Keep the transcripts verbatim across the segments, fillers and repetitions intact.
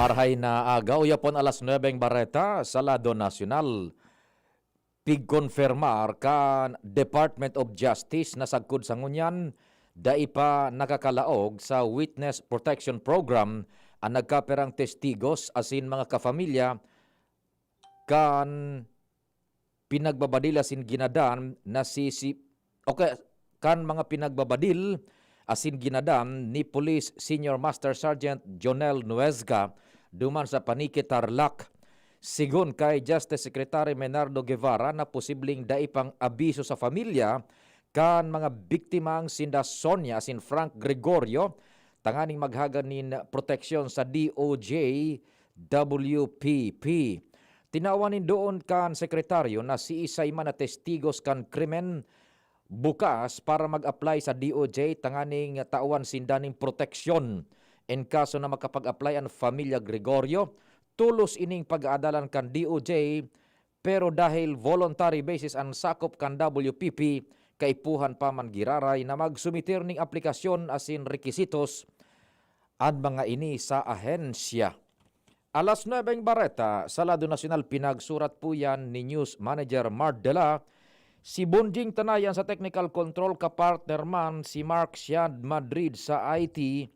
Marhay na aga, uyapon alas nuebeng bareta sa lado nasyonal. Pigkonfirmar kan Department of Justice na sagkod sa ngunyan, dai pa nakakalaog sa Witness Protection Program an nagkapirang testigos asin mga kafamilya kan pinagbabadil asin ginadan na si, si, o kaya kan mga pinagbabadil asin ginadan ni Police Senior Master Sergeant Jonel Nuezga duman sa Panique, Tarlac. Sigon kay Justice Secretary Menardo Guevara na posibleng dai pang abiso sa familya kan mga biktimang sinda Sonia asin Frank Gregorio tanganing maghaga nin proteksyon sa D O J W P P. Tinawan nin doon kan sekretaryo na siisay man na testigos kan krimen bukas para mag-apply sa D O J tanganing tawan sinda nin proteksyon. En kaso na makapag-apply an Familya Gregorio, tolos ining pag-aadalan kan D O J, pero dahil voluntary basis an sakop kan W P P, kaipuhan pa man giraray na magsumiter nin aplikasyon asin rekisitos an mga ini sa ahensya. Alas nuebeng bareta sa lado nasyonal, pinagsurat po yan ni News Manager Mardela. Si Bonjing Tanayan sa technical control, kapartner man si Mark Siad Madrid sa I T.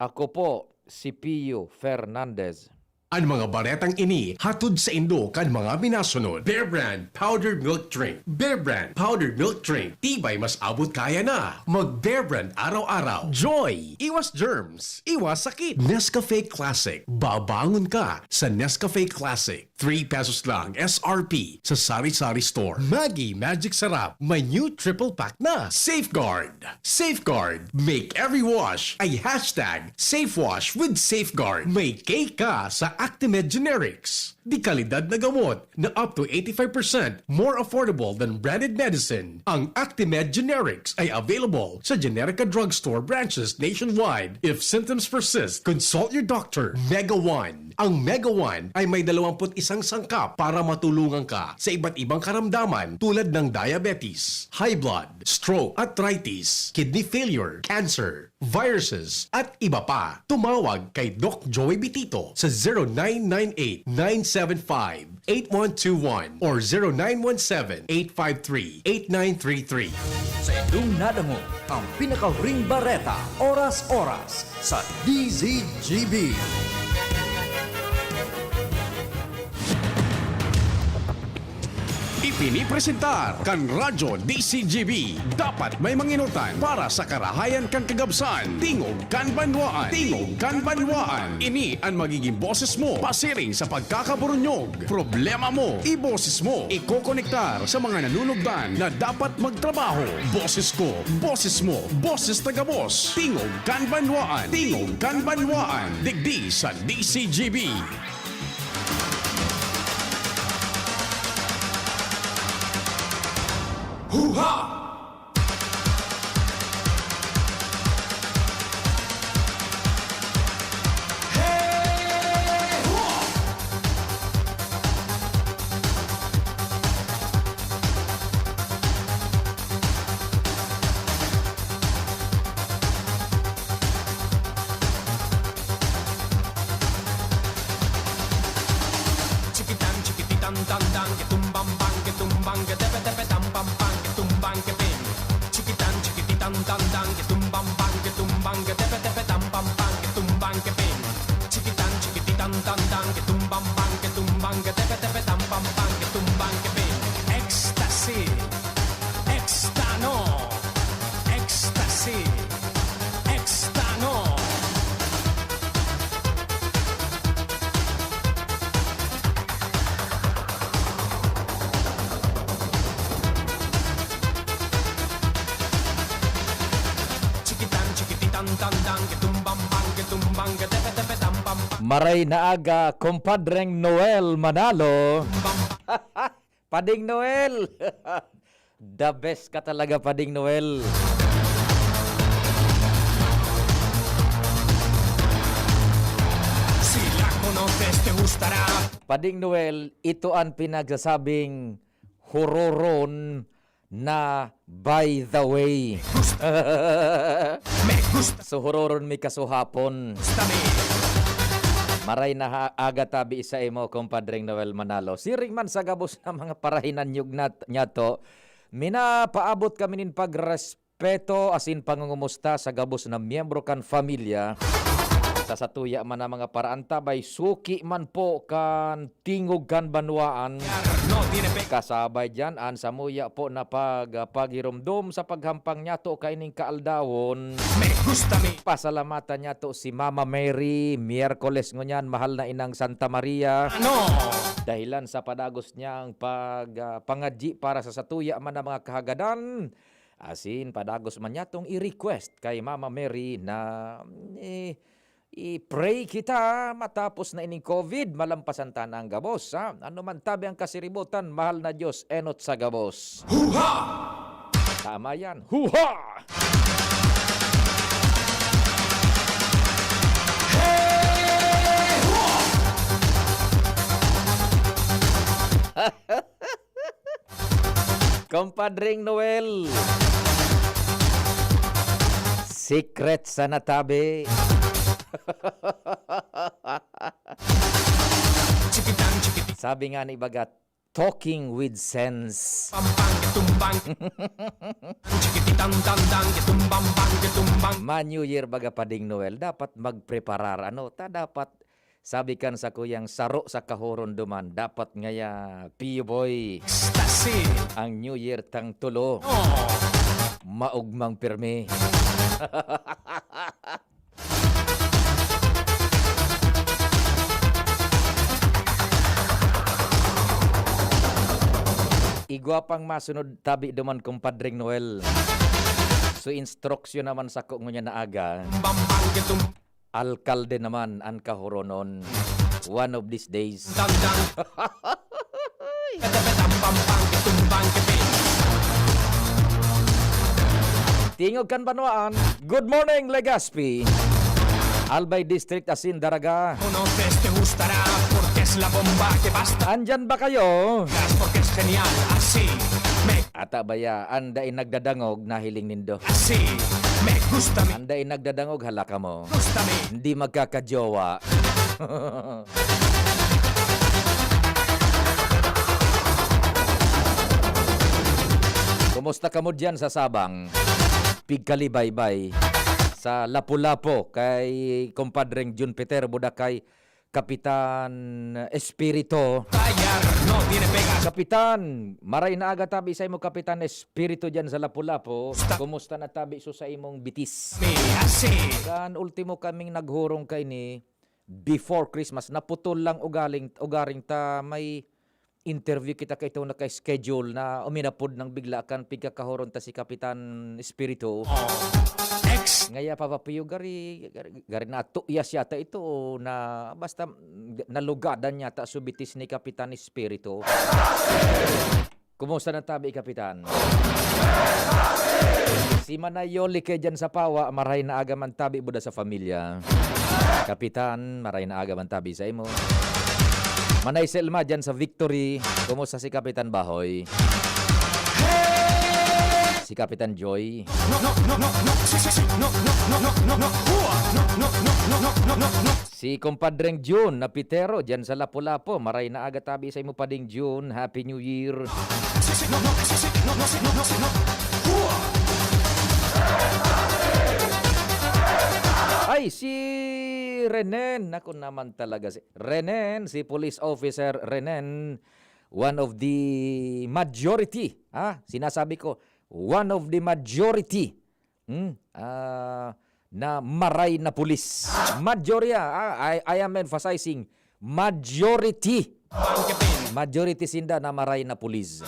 Ako po si Pio Fernandez. An mga baretang ini hatod saindo kan mga minasunod: Bear Brand Powdered Milk Drink. Bear Brand Powdered Milk Drink, tibay mas abot kaya na. Mag Bear Brand araw-araw. Joy! Iwas germs, iwas sakit. Nescafe Classic. Babangon ka sa Nescafe Classic. Three pesos lang S R P sa sari-sari store. Maggi Magic Sarap, may new triple pack na. Safeguard. Safeguard. Make every wash a hashtag safe wash with Safeguard. May cake ka sa Actimed Generics. Dekalidad na gamot na up to eighty-five percent more affordable than branded medicine. Ang Actimed Generics ay available sa Generika Drugstore branches nationwide. If symptoms persist, consult your doctor. Mega One. Ang Mega One ay may dalawampu't isang sangkap para matulungan ka sa iba't ibang karamdaman tulad ng diabetes, high blood, stroke, arthritis, kidney failure, cancer, viruses, at iba pa. Tumawag kay Doc Joey Bitito sa zero nine nine eight, nine seven five, eight one two one or zero nine one seven, eight five three, eight nine three three. Sa inyong nadangog ang pinakahuring bareta, oras-oras, sa D Z G B. Ipinipresentar kan Radyo D Z G B. Dapat may manginotan para sa karahayan kan kagabsan. Tingog kan banwaan. Tingog kan banwaan. Ini an magiging boses mo pasiring sa pagkakaburunyog. Problema mo, iboses mo. Ikokonektar sa mga nanunugdan na dapat magtrabaho. Boses ko, boses mo, boses ta gabos. Tingog kan banwaan. Tingog kan banwaan. Digdi sa D Z G B. Huha! Chikitan, chikititan, tan, tan, ke tumbang, bang, ke tumbang, ke tepe, tepe, tam, pam, pam, ke tumbang, ke ping. Chikitan, chikititan, tan, tan, ke tumbang, bang, ke tumbang, ke tepe, tepe, tam, pam, pam, ke tumbang, ke ping. Chikitan, chikititan, tan, tan, ke tumbang, bang, ke tumbang, ke tepe, tepe, tam, pam, pam, ke tumbang, ke ping. Ecstasy. Extano. Ecstasy. Extano. Chikitan, chikititan, tan, tan, ke tumbang, bang, ke tumbang, ke tepe, tepe, tam, pam, pam. Maray na aga, Compadreng Noel Manalo. Bam. Pading Noel! The best ka talaga, Pading Noel. Sila ko no peste hustara. Pading Noel, ito ang pinagsasabing huroron na by the way. Me gusta. So, huroron mi kasuhapon. Gusta mi. Maray na ha-, aga tabi sa imo, Compadreng Noel Manalo. Siring man sa gabos na mga parahinanyog nat-, nyato, minapaabot kami nin pagrespeto asin pangungumusta sa gabos na miyembro kan pamilya. Sa satuya man na mga paraan, tabay suki man po kan tingog kan banwaan. Kasabay diyan an samuya po na pag-, paghiromdom sa paghampang nyato kaining kaaldawon. Pasalamatan nyato si Mama Mary, Miyerkules ngunyan, mahal na inang Santa Maria. Dahilan sa padagos niyang pag, ah, pangadyi para sa satuya man na mga kahagadan, asin padagos man niyatong i-request kay Mama Mary na, eh, i-pray kita matapos na ining covid, malampasan ta na ang gabos, ha? Ano man tabi ang kasiributan, mahal na Diyos, enot sa gabos. Huha! Tama yan. Huha! Compadring Noel. Secret sa natabi. Sabi nga ni baga, talking with sense. Ma-New Year baga, Pading Noel, dapat magpreparar, ano, ta dapat sabi kan sakuyang saro sa kahoron duman, dapat ngaya, Pio Boy, ang New Year tang tulo, maugmang pirmi. Igwa pang masunod tabi duman, Compadring Noel. So, instruction naman sako ngunyan na aga. Alkalde naman an kahoronon. One of these days. Tingog kan banwaan. Good morning, Legazpi. Albay District, asin Daraga. Andyan ba kayo? Ata baya, an dai nagdadangog, nahiling nindo. An dai nagdadangog, hala kamo. Hindi magkakajowa. Kumusta kamo diyan sa Sabang? Pigkalibaybay. Sa Lapu-Lapu, kay Compadreng Jun Peter, buda kay Kapitan Espiritu. Kapitan, maray na aga tabi sa imo, Kapitan Espiritu, diyan sa Lapu-Lapu. Kumusta na tabi so sa imong bitis? Kan ultimo kaming naghurong kaini before Christmas, naputol lang ugaling, ugaring ta may interview kita kay itong naka-schedule na uminapod nang bigla kan pigkakahoron ta si Kapitan Espiritu. Ngaya, Papa Pio, gari, gari, gari na tuyas yata ito na basta, mm, nalugadan yata so bitis ni Kapitan Espiritu. Kumusta na tabi, Kapitan? Si Manay Yoli kay diyan sa Pawa, maray na aga man tabi buda sa pamilya. Kapitan, maray na aga man tabi sa imo. Manay Selma diyan sa Victory, kumusta si Kapitan Bahoy? Si Kapitan Joy? Si Compadreng Jun na Pitero, diyan sa Lapu-Lapu. Maray na aga tabi sa imo, Pading Jun. Happy New Year. Ay, si Renen. Naku naman talaga si Renen, si Police Officer Renen. One of the majority, ha? Sinasabi ko, one of the majority. Hmm? Ah, na maray na pulis. Majority, ah, I, I am emphasizing, majority. Majority sinda na maray na pulis.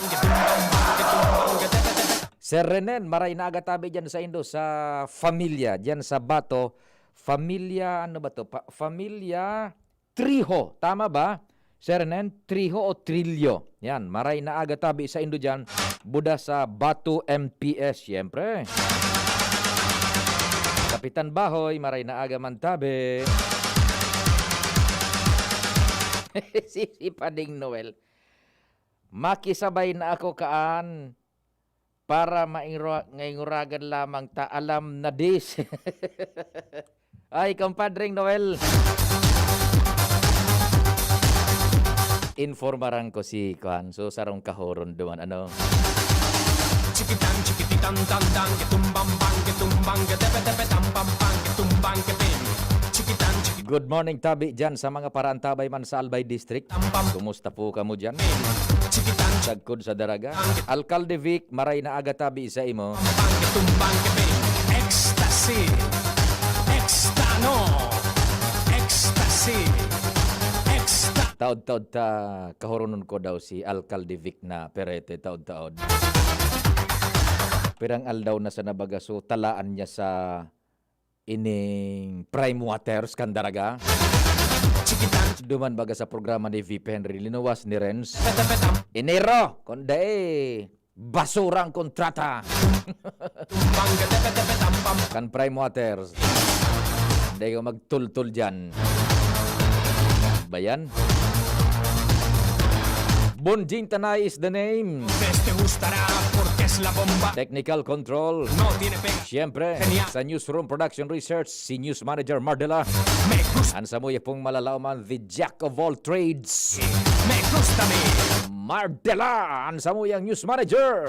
Sir Renen, maray na aga tabi diyan sa indo, sa familia, diyan sa Bato. Familia, ano ba to? Pa-, familia Triho, tama ba? Sir Nen, Triho o Trillo? Yan, maray na aga tabi sa indo diyan. Buda sa Bato M P S, siyempre. Kapitan Bahoy, maray na aga man tabi. Si, si Pading Noel. Makisabay na ako kaan para maingro-, ngainguragan lamang ta alam na dis. Ay, Compadreng Noel. Informaran ko si kuan, so sarong kahoron duman, ano? Chikitan, chikititan, tan, tan, kitumbang, bang, kitumbang, ketepe, tepe, tam, pam, pang, kitumbang, kepeng. Chikitan, chiki- Good morning, tabi, dyan sa mga paraantabay man sa Albay District. Tam, pam. Kumusta po kamo dyan? Chikitan, chik- Sagkod sa Daraga. Alcalde Vic, maray na aga tabi sa imo. Bang, kitumbang, kepeng. Ecstasy. Extano. Ecstasy. Exta- Taod-taod ta, kahoronon ko daw si Alcalde Vic na perete, taod-taod. Pirang aldaw na sa nabaga, so talaan niya sa ining Prime Waters kan Daraga. Duman baga sa programa ni V P Henry Linuwas ni Renz. Enero, kundi basurang kontrata. Kan Prime Waters. Hindi ko magtultol dyan. Bayan. Bonjing Tanay is the name. Pues te gustará porque es la bomba. Technical control. No tiene pega. Siyempre, Genial. Sa Newsroom Production Research, si News Manager Mardela. Me gusta. An samuya pong malalaoman, the jack of all trades. Me gusta mi. Mardela, an samuyang News Manager.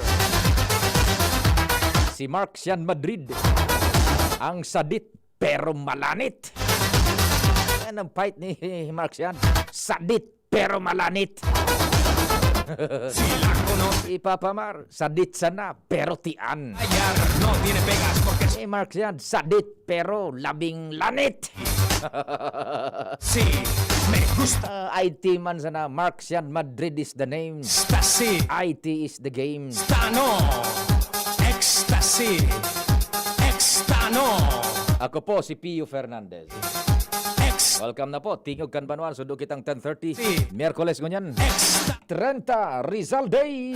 Si Mark Sian Madrid, ang sadit pero malanit. Yan ang fight ni Mark Sian. Sadit pero malanit. Sila ko no. Si Papa Mar, sadit sana, pero tian. Ayar, no tiene pegas porque Eh, Mark Sian, sadit pero labing lanit. Si, me gusta. Ah, I T man sana, Mark Sian Madrid is the name. Stasi. I T is the game. Stano. Ecstasy. Extano. Ako po si Pio Fernandez. Ex- Welcome na po. Tingog kan Banwaan, sundo kitang ten thirty. Si- Miyerkules ngunyan. Ex- trenta, Rizal Day.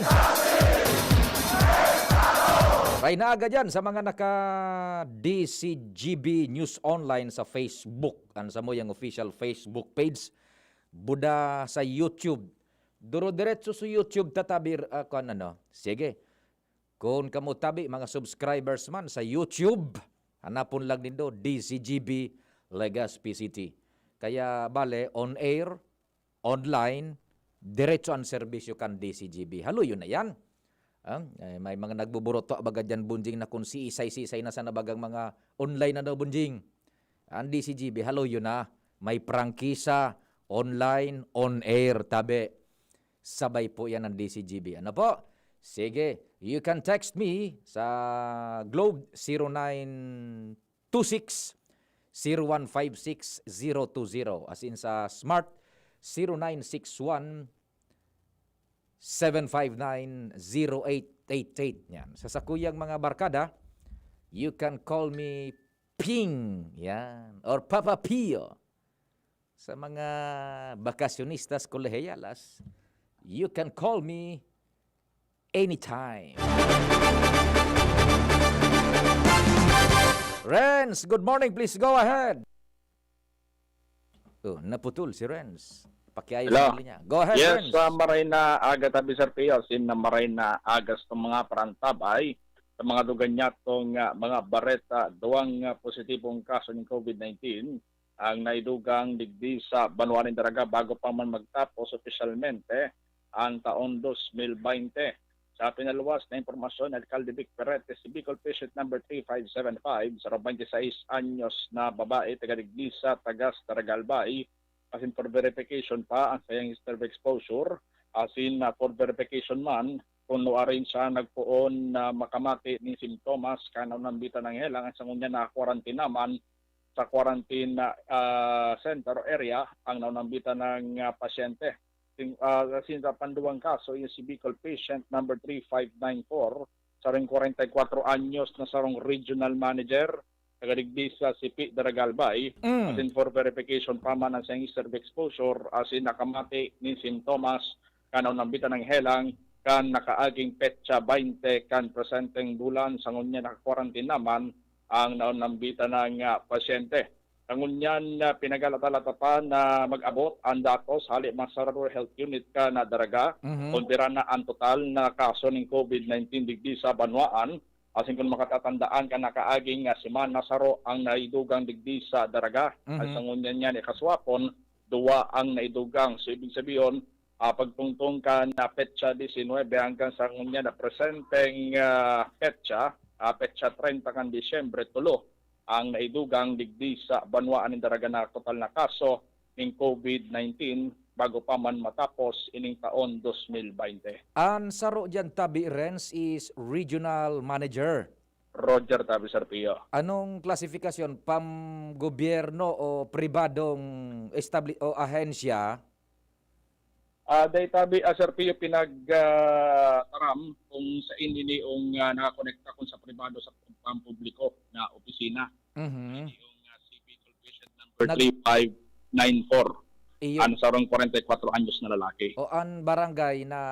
Maray na aga dyan sa mga naka D C G B News Online sa Facebook. An samuyang official Facebook page. Buda sa YouTube. Duro diretso sa YouTube, tatabir, ah, kung ano. Sige. Kun kamo tabi, mga subscribers man sa YouTube, hanapon lang nindo, D C G B Legazpi City. Kaya, bale, on air, online, diretso an serbisyo kan D C G B. Haluyon na yan. Ah, eh, may mga nagbuburoto baga dyan, Bunjing, na kung siisay-sisay na sana bagang mga online na daw, Bunjing. Ang D C G B, haluyon na. May prangkisa, online, on air, tabi. Sabay po yan ang D C G B. Ano po? Sige, you can text me sa Globe, zero nine two six, zero one five six, zero two zero. As in sa Smart, zero nine six one, seven five nine, zero eight eight eight. Yan. Sa sakuyang mga barkada, you can call me Ping. Yan. Or Papa Pio. Sa mga bakasyonistas, kolehiyalas, you can call me anytime. Renz, good morning. Please go ahead. Oh, naputol si Renz. Pakiayos Hello. Ang linya. Go ahead, Yes, Renz. Sa maray na aga tabi, Sir Pio, sin na maray na aga sa mga parantabay, sa mga dugan niya tong, ah, mga bareta, duwang, ah, positibong kaso ng COVID nineteen ang naidugang digdi sa Banwa nin Daraga bago pa man magtapos opisyalmente ang taon dos mil baynte. Sa pinaluwas na impormasyon, Alcalde Vic Perete, si Bicol patient number three five seven five, sarong twenty-six anyos na babae, taga Digdisa, Tagas, Daraga, Albay, asin for verification pa ang sayang history of exposure, asin, ah, for verification man kung nuarin siya nagpoon na makamati nin simptomas kan naunambitan nang helang, sa ngunyan na quarantine naman sa quarantine, ah, center o area ang naunambitan ng, ah, pasyente. Sin-, ah, asin sa panduwang kaso, yung si Bicol patient number three five nine four, sarong kwarenta y kwatro anyos na sarong regional manager, taga digdi sa Sipi, Daraga, Albay. Mm. Asin for verification pa man ang siyang history of exposure, asin nakamati nin simptomas kan naunambitan nang helang kan nakaaging petsa baynte kan presenteng bulan, sa ngunyan naka-quarantine naman ang naunambitan nang, ah, pasyente. Sa ngunyan, ah, pinagalatalata pa na mag-abot ang datos hali man sa Rural Health Unit kan Daraga, Mhm. Kumpira na ang total na kaso ning COVID nineteen digdi sa banwaan. Asin kun makatatandaan kan nakaaging, ah, semana, saro ang naidugang digdi sa Daraga. Mhm. At sa ngunyan niyan, ikaswapon, duwa ang naidugang. So, ibig sabihin, Ah, pagtungtong kan, ah, petsa disinwebe hanggang sa ngunyan na presenteng, ah, petsa, ah, petsa treinta kan Disyembre, tulo ang naidugang digdi sa banwaan nin Daraga na total na kaso nin covid nineteen bago pa man matapos ining taon dos mil baynte. An saro diyan tabi, Renz, is regional manager. Roger tabi, Sir Pio. Anong klasifikasyon? Pamgobyerno o pribadong establi-, o ahensya? Ah, dai tabi, ah, Sir Pio, pinag, ah, taram kung sain ini yung, ah, nakakonekta kun sa pribado sa pampubliko na opisina. Mhm. Ini yung, ah, C P Corporation number Nag- three five nine four. Iyo. An sarong kwarenta y kwatro anyos na lalaki. O an barangay na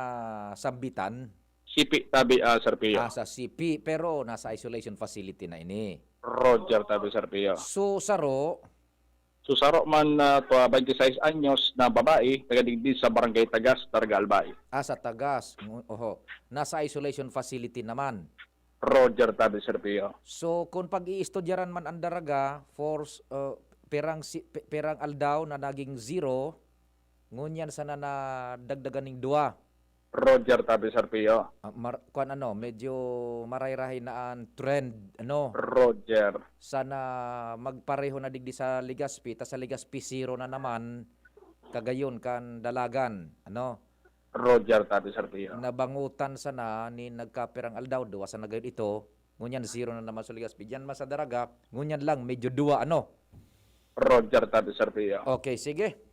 sambitan? Sipi tabi, ah, Sir Pio. Ah, sa Sipi, pero nasa isolation facility na ini. Roger tabi, Sir Pio. So, saro? So, saro man, ah, twa-, twenty-six anyos na babae, taga digdi sa Barangay Tagas, Daraga, Albay. Ah, sa Tagas. Ngu-, oho. Nasa isolation facility naman. Roger tabi, Sir Pio. So, kung pag-iistudyaran man an Daraga, for, uh, pirang si-, pi-, pirang aldaw na naging zero, ngunyan sana nadagdagan ning duwa. Roger tabi, Sir Pio. Ah, mar-, kwan ano, medyo maray-rahay na an trend, ano? Roger. Sana magpareho na digdi sa Legazpi, ta sa Legazpi zero na naman, kagayon kan Dalagan, ano? Roger tabi, Sir Pio. Nabangutan sana nin nagkapirang aldaw, duwa sana gayon ito, ngunyan zero na naman sa Legazpi. Diyan man sa Daraga, ngunyan lang, medyo duwa, ano? Roger tabi, Sir Pio. Okay, sige.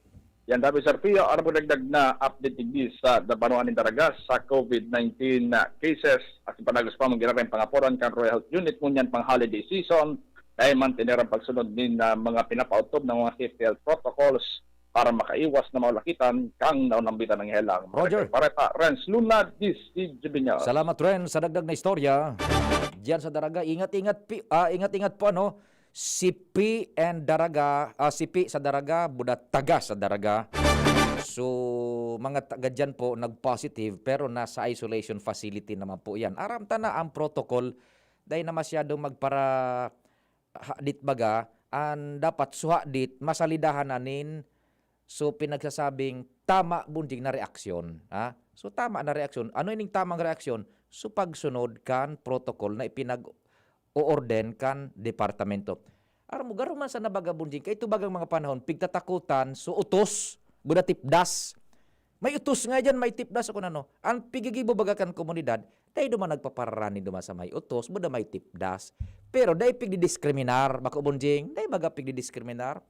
Yan tabi, Sir Pio, ano po dagdag na update digdi sa banwaan nin Daraga sa covid nineteen na cases? At panagos pa, manggiraray ang pangaporan kan Royal Health Unit ngunyan pang holiday season, dahil man tinirang pagsunod nin, ah, mga pinapaotob ng mga safety health protocols para makaiwas na maulakitan kang naunambitan ng helang. Roger. Bareta, Renz Luna, D C G B News. Salamat, Renz, sa dagdag na istorya. Diyan sa Daraga, ingat-ingat pi-, ah, ingat-ingat po, ano, Sipi and Daraga, ah, Sipi sa Daraga, Buda Tagas sa Daraga. So, mga taga diyan po nag-positive pero nasa isolation facility naman po yan. Aram ta na ang protocol, dahil na masyadong magpara-, hadit baga, ang dapat suhadit, masalidahan na nin, so, pinagsasabing tama, Bunjing, na reaksyon, ha? So, tama na reaksyon. Ano ining tamang reaksyon? So, pagsunod kan protocol na ipinag-oorden kan departamento. Aram mo, garo man sana baga, Bunjing, kay ito bagang mga panahon, pigtatakutan, so utos, buda tipdas. May utos nga diyan, may tipdas o kun ano. Ang pigigibo baga kan komunidad, dai duman nagpapararani duman sa may utos, buda may tipdas. Pero dai pigdidiskriminar, bako, Bunjing, dai baga pigdidiskriminar.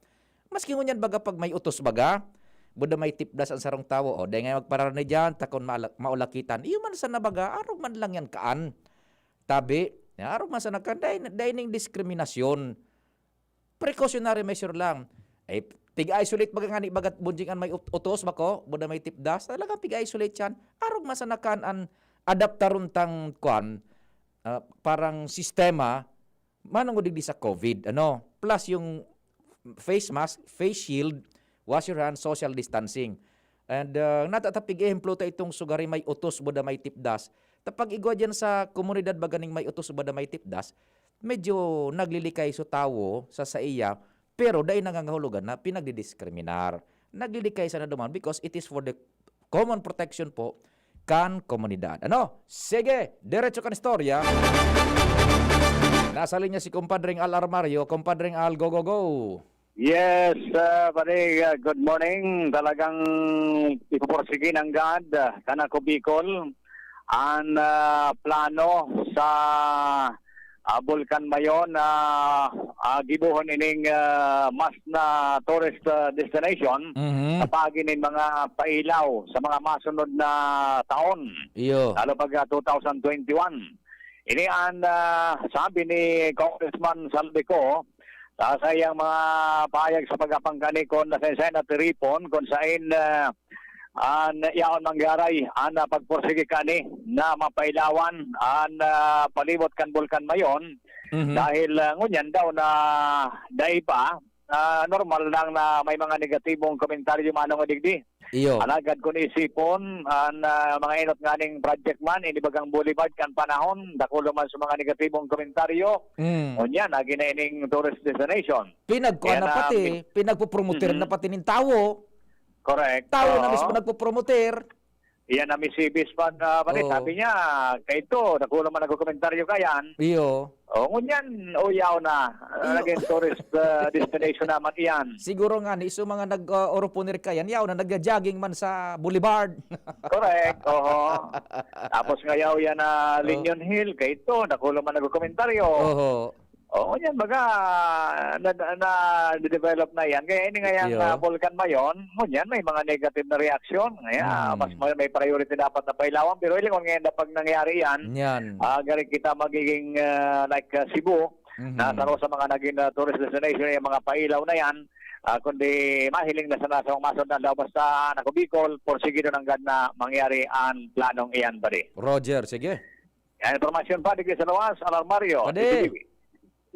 Maski ngunyan baga pag may utos baga, buda may tipdas ang sarong tawo, o dai nga magpararani diyan, ta kun maala-, maulakitan. Iyo man sana baga, arog man lang yan kaan. Tabi, arog man sana kaan, dai, dai ning diskriminasyon. Precautionary measure lang. Eh, pig-isolate baga ngani baga, Bunjing, an may ut-, utos bako, buda may tipdas, talagang pig-isolate yan. Arog man sana kaan an adaptaron tang, kwan, ah, parang sistema, manongod digdi sa covid, ano? Plus yung face mask, face shield, wash your hands, social distancing. And, ah, natatapig ehemplo ta itong sugari may utos, buda may tipdas. Ta pag igwa diyan sa komunidad baga ning may utos, buda may tipdas, medyo naglilikay so tawo sa saiya, pero dai nangangahulugan na pinagdidiskriminar. Naglilikay sana duman because it is for the common protection po kan komunidad. Ano? Sige, diretso kan istorya. Nasa linya si Kumpadreng Al Armario. Kumpadreng Al, go, go, go. Yes, ah, pare, ah, good morning. Talagang ipupursige nanggad, ah, kan Ako Bicol an, ah, plano sa, ah, Bulkan Mayon na, ah, gibohon ining, ah, mas na tourist, ah, destination Mhm. sa paagi nin mga pailaw sa mga masunod na taon, Iyo. lalo pag, ah, two thousand twenty-one. Ini an, ah, sabi ni Congressman Saldico sa saiyang mga pahayag sa pagkapangkani kon nasensya na tiripon, kon sain, ah, an yaon manggaray an, ah, pagpursige kani na mapailawan an, ah, palibot kan Bulkan Mayon. Mhm. Dahil, ah, ngunyan daw na dai pa, ah, normal lang na may mga negatibong komentaryo manong digdi. Iyo. Alagad kun isipon an, ah, mga enot nganing project man, ini bagang boulevard kan panahon, dakul man sa mga negatibong komentaryo. Mm. Unya, nagin na ining tourist destination. Pinagkuha Kaya na na pati, mi- pinagpopromoter Mhm. na pati nin tawo. Correct. Tawo na Oo. mismo nagpopromoter. Iyan ang misibis pa, ah, pare, Oo. sabi niya, "Kaito, dakula man nagkokomentaryo kayan." Iyo. O, ngunyan, o, yaw na. Ah, Iyo. naging tourist, ah, destination naman iyan. Siguro nga, ni, so mga nag, ah, oroponer kayan, yaw na, nagja-jogging man sa boulevard. Correct, oho. Tapos nga yaw yan na Oh. Linyon Hill, kaito, dakula man nagkokomentaryo. Oho. Oo, yan, baga, na, na, na-develop na yan. Kaya ini nga yan, Iyo. ah, Volcan Mayon, ngunyan, may mga negative na reaksyon. Kaya, Hmm. mas may, may priority dapat na pailawan. Pero ilingon ngayon na pag nangyari yan, Yan. ah, gari kita magiging, ah, like, ah, Cebu, Mhm. na saro sa mga naging, ah, tourist destination, yung mga pailaw na yan, ah, kundi mahiling na sana sa mga masundan daw. Basta, nako, Bicol, porsigido nanggad na mangyari ang planong iyan, pare. Roger, sige. Yan, impormasyon pa, digdi sa lawas, Alarmario, Padi. T T V.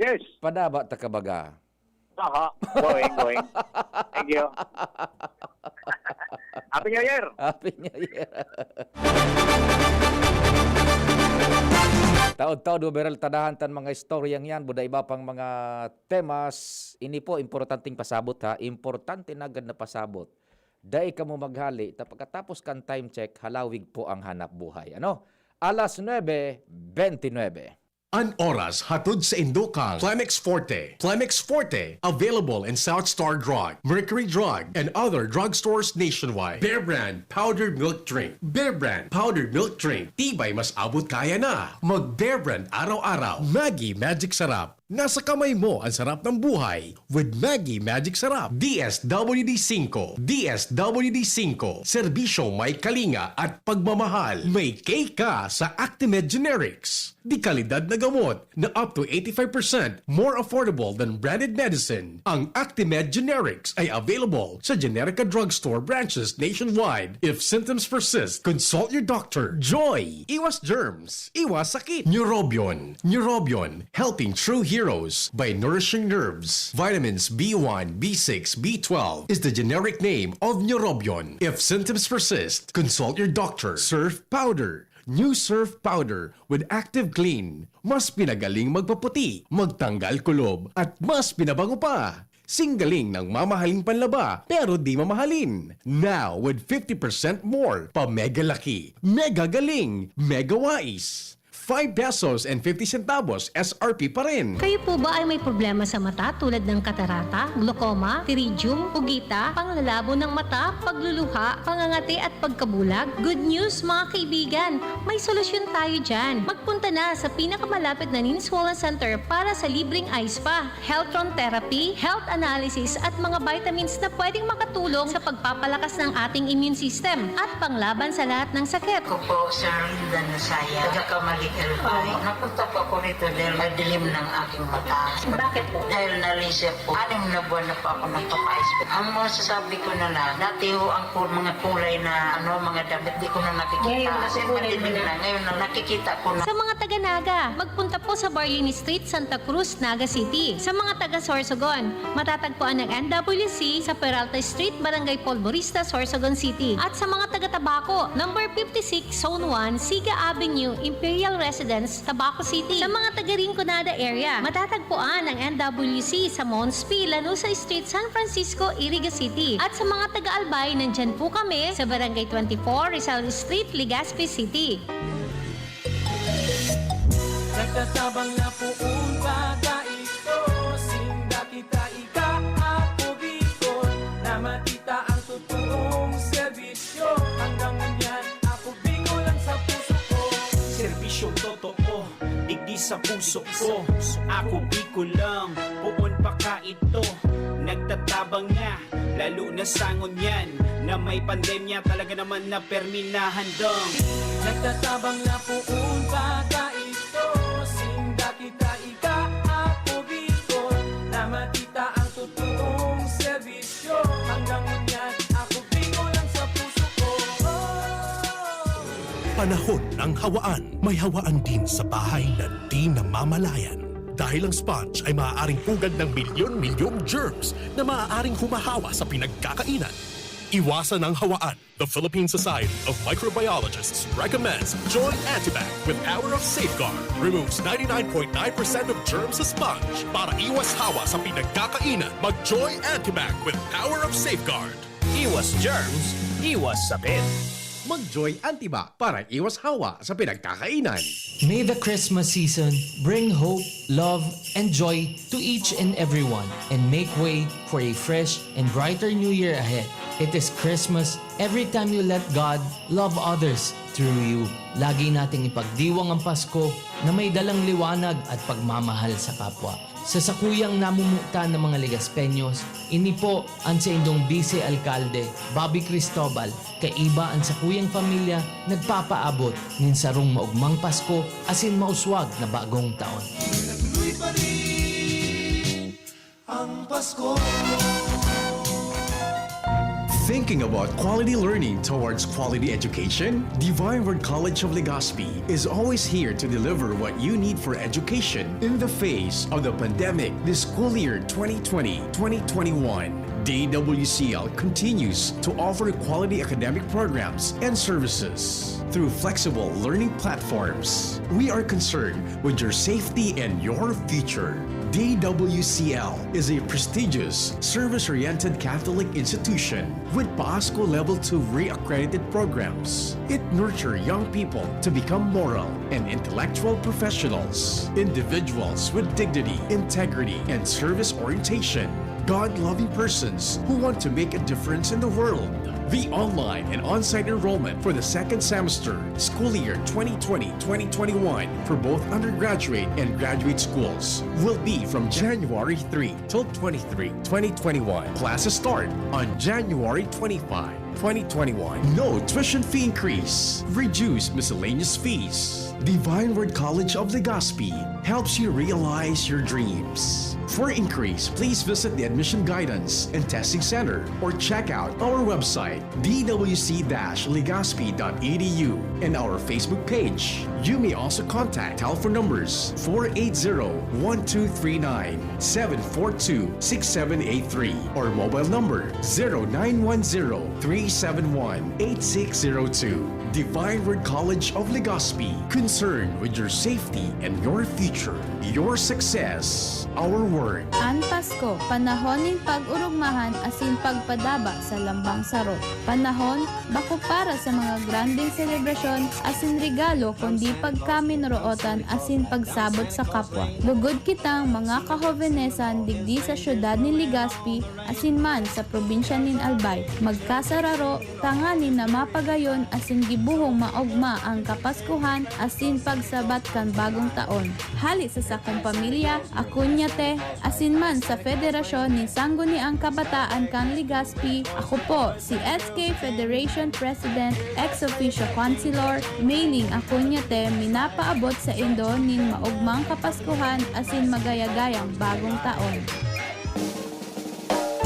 Yes. Padaba ta ka baga. Aha, going, going. Thank you. Happy New Year! Happy New Year. Taod-taod, maberal tadahan tan mga istoryang yan, buda iba pang mga temas. Ini po, importanteng pasabot, ha? Importante na agad na pasabot. Dai kamo maghali, ta pagkatapos kan time check, halawig po ang hanap buhay. Ano? Alas nuebe bente nuebe. An oras hatod sa indo kan Clemex Forte. Clemex Forte, available in South Star Drug, Mercury Drug, and other drugstores nationwide. Bear Brand Powdered Milk Drink. Bear Brand Powdered Milk Drink. Tibay mas abot kaya na. Mag Bear Brand araw-araw. Maggi Magic Sarap. Nasa kamay mo ang sarap ng buhay with Maggi Magic Sarap. D S W D five, D S W D five, serbisyo may kalinga at pagmamahal. May K ka sa Actimed Generics. De kalidad na gamot na up to eighty-five percent more affordable than branded medicine. Ang Actimed Generics ay available sa Generica Drugstore branches nationwide. If symptoms persist, consult your doctor. Joy! Iwas germs! Iwas sakit! Neurobion! Neurobion! Helping true heroes by nourishing nerves. Vitamins B one, B six, B twelve is the generic name of Neurobion. If symptoms persist, consult your doctor. Surf Powder! New Surf Powder with Active Clean. Mas pinagaling magpaputi, magtanggal kulob, at mas pinabango pa. Singgaling ng mamahaling panlaba, pero di mamahalin. Now with fifty percent more pa mega laki, mega galing, mega wais. Five pesos and fifty centavos S R P pa rin. Kayo po ba ay may problema sa mata tulad ng katarata, glaucoma, pterygium, ugita, panglalabo ng mata, pagluluha, pangangati at pagkabulag? Good news, mga kaibigan! May solusyon tayo dyan. Magpunta na sa pinakamalapit na Ninswolan Center para sa libreng eye spa, health room therapy, health analysis at mga vitamins na pwedeng makatulong sa pagpapalakas ng ating immune system at panglaban sa lahat ng sakit. Ako po, Sir Linda Nasaya, taga Camalig, Albay. Napunta po ako rito dahil madilim ng aking mata. Bakit po? Dahil nalisya po. Anim na buwan na po ako nagpapa-eyes. Ang masasabi ko na lang, dati ho ang ku-, mga kulay na, ano, mga damit, di ko na nakikita. Ngayon, Kasi nasa kulay madilim mo na. na. Ngayon na nakikita ko na. Sa mga taga Naga, magpunta po sa Barlini Street, Santa Cruz, Naga City. Sa mga taga Sorsogon, matatagpuan ang N W C sa Peralta Street, Barangay Polvorista, Sorsogon City. At sa mga taga Tabaco, number fifty-six, Zone one, Siga Avenue, Imperial Residence, Tabaco City. Sa mga taga Rinconada area, matatagpuan ang N W C sa Mons P, Lanuza Street, San Francisco, Iriga City. At sa mga taga Albay, nandyan po kami sa Barangay twenty-four, Rizal Street, Legazpi City. Nagtatabang na poon pa ta ito, sinda kita ika, Ako Bicol, na matita ang totoong serbisyo. Hanggang ngunyan, Ako Bicol lang sa puso ko. Serbisyong totoo, digdi sa puso ko. Ako Bicol lang, poon pa ka ito. Nagtatabang na, lalo na sa ngunyan na may pandemya, talaga naman na permi na handang. Nagtatabang na poon pa ta ito, sinda kita ika, Ako Bicol, na matita ang totoong serbisyo. Hanggang ngunyan, Ako Bicol lang sa puso ko. Panahon ng hawaan. May hawaan din sa bahay na di namamalayan. Dahil ang sponge ay maaaring pugad ng milyon-milyong germs na maaaring humahawa sa pinagkakainan. Iwasan ang hawaan. The Philippine Society of Microbiologists recommends Joy Antibac with Power of Safeguard. Removes ninety-nine point nine percent of germs sa sponge. Para iwas hawa sa pinagkakainan, mag Joy Antibac with Power of Safeguard. Iwas germs, iwas sakit. Mag-Joy Antibac para iwas hawa sa pinagkakainan. May the Christmas season bring hope, love, and joy to each and everyone, and make way for a fresh and brighter new year ahead. It is Christmas every time you let God love others through you. Lagi nating ipagdiwang ang Pasko na may dalang liwanag at pagmamahal sa kapwa. Sa sakuyang namumutan ng mga Legaspeños, ini po ang saindong Vice Alcalde, Bobby Cristobal, kaiba ang sakuyang pamilya, nagpapaabot nin sarong maugmang Pasko asin mauswag na bagong taon. Thinking about quality learning towards quality education? Divine Word College of Legazpi is always here to deliver what you need for education in the face of the pandemic this school year twenty twenty, twenty twenty-one. D W C L continues to offer quality academic programs and services through flexible learning platforms. We are concerned with your safety and your future. D W C L is a prestigious, service-oriented Catholic institution with PASCO Level two re-accredited programs. It nurtures young people to become moral and intellectual professionals, individuals with dignity, integrity, and service orientation, God-loving persons who want to make a difference in the world. The online and on-site enrollment for the second semester, school year twenty twenty, twenty twenty-one, for both undergraduate and graduate schools will be from January three till twenty-three, twenty twenty-one. Classes start on January twenty-five, twenty twenty-one. No tuition fee increase. Reduced miscellaneous fees. Divine Word College of Legazpi helps you realize your dreams. For inquiries, please visit the Admission Guidance and Testing Center or check out our website, d w c dash legazpi dot e d u, and our Facebook page. You may also contact telephone numbers four eight zero, one two three nine, seven four two, six seven eight three, or mobile number zero nine one zero, three seven one, eight six zero two. Divine Word College of Legazpi, concerned with your safety and your future. Your success, our word. An Pasko, panahon nin pag-orogmahan asin pagpadaba sa lambang saro. Panahon, bako para sa mga grandeng selebrasyon asin regalo, kundi pagkaminorootan asin pagsabot sa kapwa. Lugod kitang mga kahobenesan digdi sa syudad nin Legazpi asin man sa probinsya nin Albay. Magkasararo tanganing na mapagayon asin gibohong maogma ang Kapaskuhan asin pagsabat kan Bagong Taon. Hali sa sakong pamilya, Acuñate, asin man sa Federasyon nin Sangguniang Kabataan kan Legazpi, ako po si S K Federation President, ex officio Councilor, Meiling Acuñate, minapaabot saindo nin maogmang Kapaskuhan asin magayagayang Bagong Taon.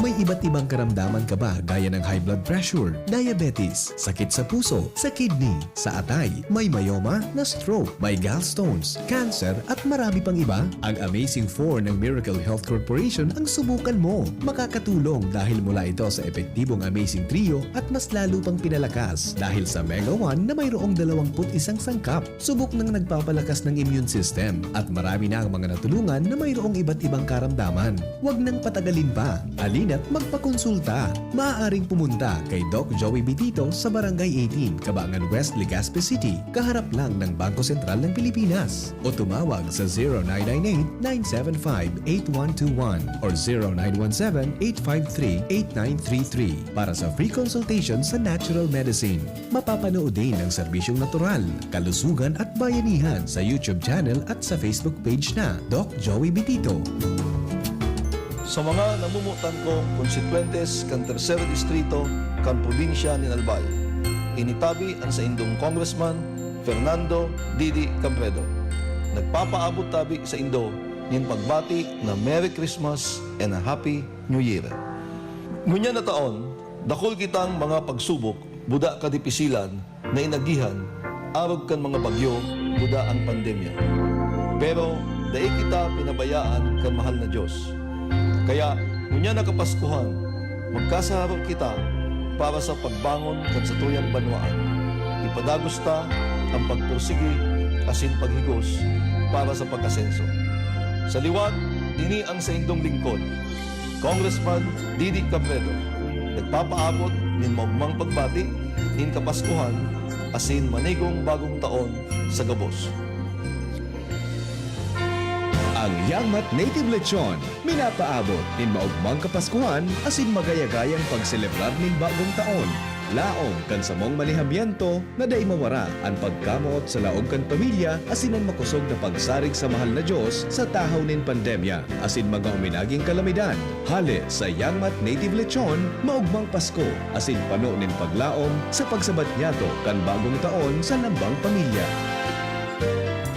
May iba't ibang karamdaman ka ba gaya ng high blood pressure, diabetes, sakit sa puso, sa kidney, sa atay, may myoma, na stroke, may gallstones, cancer, at marami pang iba? Ang Amazing four ng Miracle Health Corporation ang subukan mo. Makakatulong dahil mula ito sa epektibong Amazing Trio at mas lalo pang pinalakas dahil sa Mega one na mayroong dalawampu't isang sangkap. Subok nang nagpapalakas ng immune system at marami na ang mga natulungan na mayroong iba't ibang karamdaman. Huwag nang patagalin pa. Halina't magpakonsulta. Maaaring pumunta kay Doc Joey Bitito sa Barangay eighteen, Cabangan West, Legazpi City, kaharap lang ng Bangko Sentral ng Pilipinas. O tumawag sa zero nine nine eight, nine seven five, eight one two one or zero nine one seven, eight five three, eight nine three three para sa free consultation sa natural medicine. Mapapanood din ang serbisyong natural, kalusugan at bayanihan sa YouTube channel at sa Facebook page na Doc Joey Bitito. Sa mga namumutan kong konstituyentes kan Tercer Distrito kan probinsya nin Albay, ini tabi an saindong Congressman Fernando Didi Cabredo. Nagpapaabot tabi saindo nin pagbati na Merry Christmas and a Happy New Year. Ngunyan na taon, dakul kitang mga pagsubok, buda kadipisilan na inagihan arog kan mga bagyo, buda an pandemya. Pero dai kita pinabayaan kan mahal na Dios. Kaya, ngunyan na Kapaskuhan, magkasararo kita para sa pagbangon kan satuyang banwaan. Ipadagos ta an pagpursigi asin paghigos para sa pag-asenso. Sa liwat, ini ang saindong lingkod, Congressman Didi Cabredo, nagpapaabot nin maogmang pagbati nin Kapaskuhan asin manigong Bagong Taon sa gabos. Ang Yangmat Native Lechon minapaabot nin maogmang Kapaskuhan asin magayagayang pagselebrar nin Bagong Taon, laom kan samong manihamiento na dai mawara an pagkamoot sa laog kan pamilya asin an makosog na pagsarig sa mahal na Dios sa tahaw nin pandemya asin mga uminaging kalamidad. Hale sa Yangmat Native Lechon, maogmang Pasko asin pano nin paglaom sa pagsabat niyato kan bagong taon sa lambang pamilya.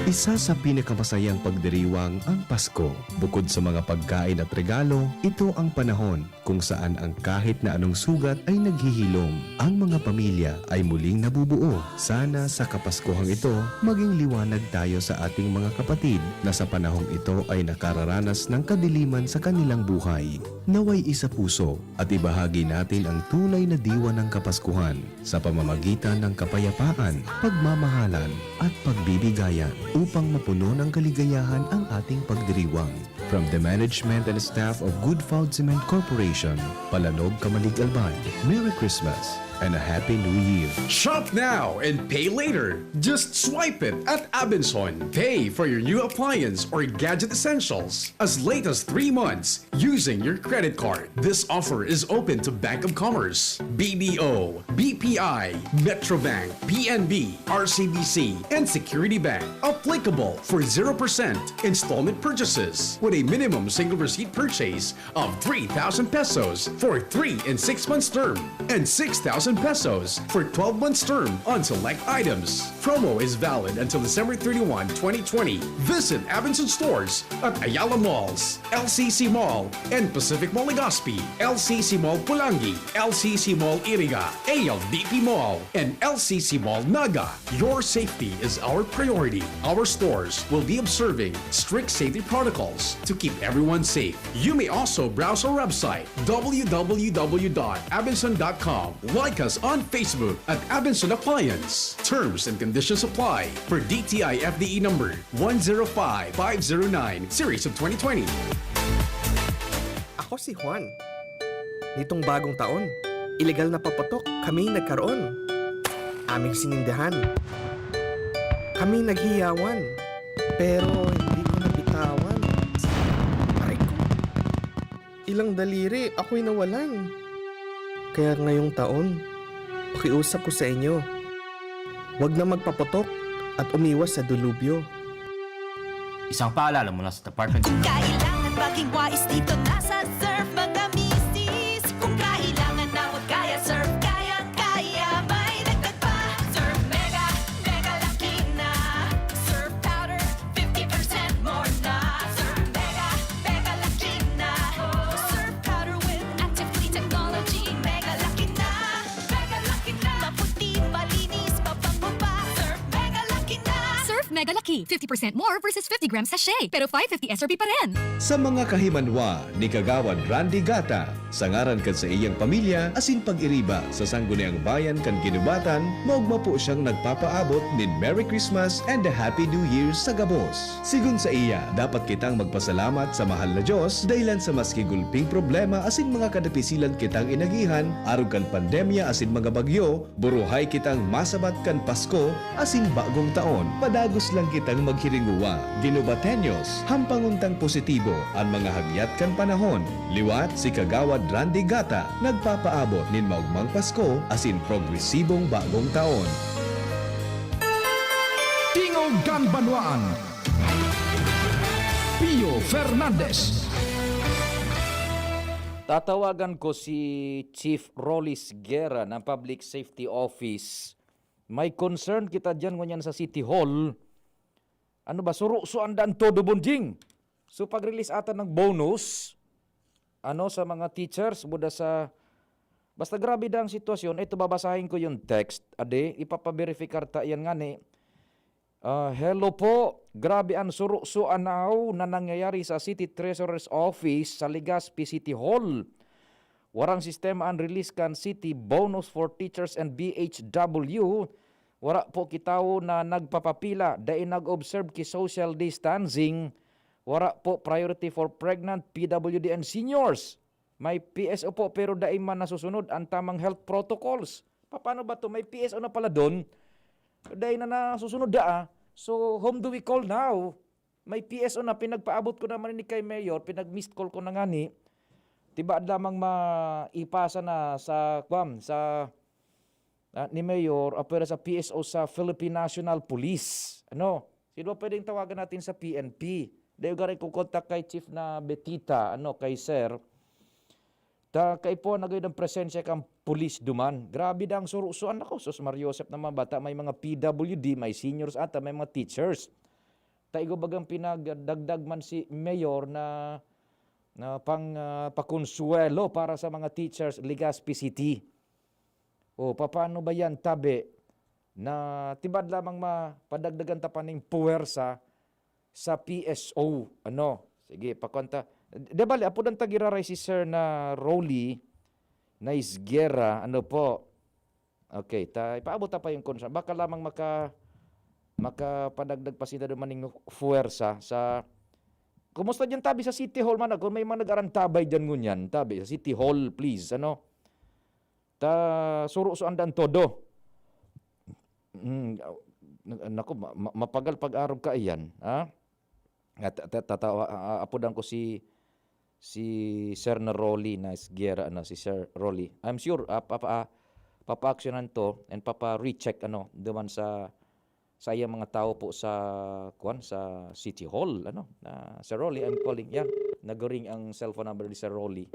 Isa sa pinakamasayang pagdiriwang ang Pasko. Bukod sa mga pagkain at regalo, ito ang panahon kung saan ang kahit na anong sugat ay naghihilom. Ang mga pamilya ay muling nabubuo. Sana sa Kapaskuhang ito, maging liwanag tayo sa ating mga kapatid na sa panahong ito ay nakararanas ng kadiliman sa kanilang buhay. Naway isa puso at ibahagi natin ang tunay na diwa ng Kapaskuhan sa pamamagitan ng kapayapaan, pagmamahalan, at pagbibigayan upang mapuno ng kaligayahan ang ating pagdiriwang. From the management and staff of Good Food Cement Corporation, Palanog, Camalig, Albay, Merry Christmas and a Happy New Year! Shop now and pay later. Just swipe it at Abenson. Pay for your new appliance or gadget essentials as late as three months using your credit card. This offer is open to Bank of Commerce, B D O, B P I, Metrobank, P N B, R C B C, and Security Bank. Applicable for zero percent installment purchases with a minimum single receipt purchase of three thousand pesos for three and six months term and six thousand pesos for twelve months term on select items. Promo is valid until December thirty-one, twenty twenty. Visit Abenson stores at Ayala Malls, L C C Mall, and Pacific Mall Legazpi, L C C Mall Pulangi, L C C Mall Iriga, A L D P Mall, and L C C Mall Naga. Your safety is our priority. Our stores will be observing strict safety protocols to keep everyone safe. You may also browse our website, w w w dot abenson dot com. Like us on Facebook at Abenson Appliance. Terms and conditions apply. For D T I F D E number one zero five five zero nine, series of twenty twenty. Ako si Juan. Nitong bagong taon, ilegal na paputok kami nagkaroon. Aming sinindihan. Kami naghiyawan. Pero hindi ko nabitawan. Aray ko. Ilang daliri ako'y nawalan. Kaya ngayong taon, pakiusap ko sa inyo, wag na magpaputok at umiwas sa dilubyo. Isang paalala mula sa Department of Kailangan maging wais dito na sa Surf, mga misis. Kung kailangan na wag kaya, Surf kayang-kaya. May dagdag pa, Surf Mega, Mega Laki na. Surf Powder, fifty percent more na. Surf Mega, Mega Laki na. Surf Powder with active clean technology. Mega Laki na, Mega Laki na. Maputi, malinis, mabango pa. Surf Mega Laki na. Surf Mega Laki, fifty percent more versus fifty gram sachet, pero five fifty S R P pa rin. Sa mga kahimanwa ni Kagawad Randy Gata, sa ngaran kan saiyang pamilya asin pag-iriba sa Sangguniang Bayan kan Guinobatan, maogma po siyang nagpapaabot nin Merry Christmas and a Happy New Year sa gabos. Sigon saiya, dapat kitang magpasalamat sa mahal na Dios dahilan sa maski gulping problema asin mga kadapisilan kitang inagihan arog kan pandemya asin mga bagyo, buruhay kitang masabat kan Pasko asin Bagong Taon. Padagos lang kitang maghiringowa. Guinobateños, hampangon tang positibo an mga hagyat kan panahon. Liwat si Kagawad Randy Gata, nagpapaabot nin maogmang Pasko asin progresibong Bagong Taon. Tingog kan Banwaan, Pio Fernandez. Tatawagan ko si Chief Rollis Guerra ng Public Safety Office. May concern kita diyan ngunyan sa City Hall. Ano ba, surusuan daan todo, Bonjing? So, pag-release ata ng bonus, ano, sa mga teachers, buda sa, basta grabe daang sitwasyon. Ito, babasahin ko yung text. Ade, ipapaberify ta yan ngani. Ah, hello po. Grabe ang surusuan na nangyayari sa City Treasurer's Office sa Legazpi City Hall. Warang sistema an release kan City Bonus for Teachers and B H W. Wara po ki tawo na nagpapapila, dai nag-observe ki social distancing. Wara po priority for pregnant, P W D and seniors. May P S O po, pero dai man nasusunod ang tamang health protocols. Paano ba to? May P S O na pala dun. Dai na nasusunod daa. So, whom do we call now? May P S O na, pinagpaabot ko naman ni kay Mayor, pinag-missed call ko na ngani. Tibaad lamang maipasa na sa, kwan, sa, ah, ni Mayor, apwera sa P S O sa Philippine National Police. Ano? Sino pwedeng tawagan natin sa P N P? Dahil garay ko kontak kay Chief na Betita, ano, kay Sir. Ta kaipuhan na gayud ang presensya kan pulis duman. Grabe daa ang surusuan ako. Sus, Mario Joseph naman, bata, may mga P W D, may seniors ata, may mga teachers. Ta igwa bagang pinagdagdag man si Mayor na, na pang, ah, pakonsuwelo para sa mga teachers, Legazpi City. O, papaano ba yan, tabi? Na tibad lamang mapadagdagan ta pa ning puwersa sa P S O. Ano? Sige, pakonta. Di bali, apodan ta giraray si Sir na Rolly na Isguera. Ano po? Okay, ta, ipaabot ta pa yung concern. Baka lamang maka, makapadagdag pa sila duman ning fuwersa sa, kumusta dyan, tabi, sa City Hall man? Kung may mga nag-arantabay dyan ngunyan, tabi, sa City Hall, please, ano? Ta, surusuan dan todo. Mm, na-, naku, ma-, ma-, mapagal pag-arog ka iyan, ha? At, at, at tatawa, a-, a-, apodan ko si, si Sir na Rolly na Isguera, ano, si Sir Rolly. I'm sure, ah, papa-, ah, papaaksyonan to and papa-recheck, ano, duman sa, sa iyang mga tao po sa, kwan, sa City Hall, ano, na, "Sir Rolly, I'm calling." Yan, nag-ring ang cellphone number ni Sir Rolly.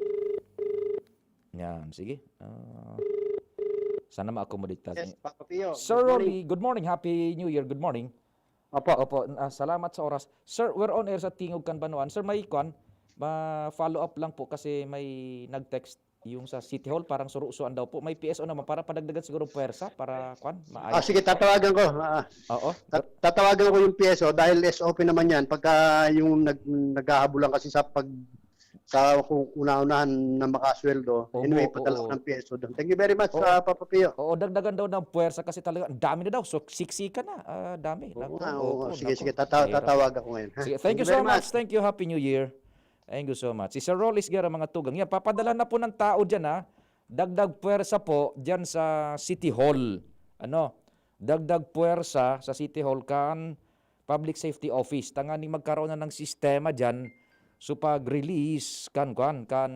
Yan, sige. Ah, sana ma-accommodate ta. Yes, Papa Pio. Sir Good morning. Rolly, good morning. Happy New Year. Good morning. Opo. Opo, ah, salamat sa oras. Sir, we're on air sa Tingog kan Banwaan. Sir, may kwan, ma-follow up lang po kasi may nag-text yung sa City Hall, parang surusuan daw po. May P S O naman para padagdagan siguro puwersa para kwan, maayos. Ah, sige, tatawagan ko. Ah, Oo. tat-, tatawagan ko yung P S O dahil S O P naman yan. Pagka yung nag-, naghahabulan kasi sa pag-, sa kung una-unahan na makasweldo. Oo, Anyway, padala ko oo. ng P S O doon. Thank you very much, Oo. ah, Papa Pio. Oo, dagdagan daw ng puwersa kasi talaga, ang dami na daw. So, siksikan na. Ah, dami. Oo Naku, nga, oo, oo, nga. Sige, naku. sige. Tata-, Mahirap. tatawagan ko ngayon, ha? Sige, thank Thank you you very so much. much. Thank you. Happy New Year. Thank you so much. Si Sir Rolly Isguera, mga tugang. Yan, papadala na po ng tao dyan, ha. Dagdag puwersa po dyan sa City Hall. Ano? Dagdag puwersa sa City Hall kan Public Safety Office. Tanganing magkaroon na ng sistema dyan. So, pag-release kan, kan, kan,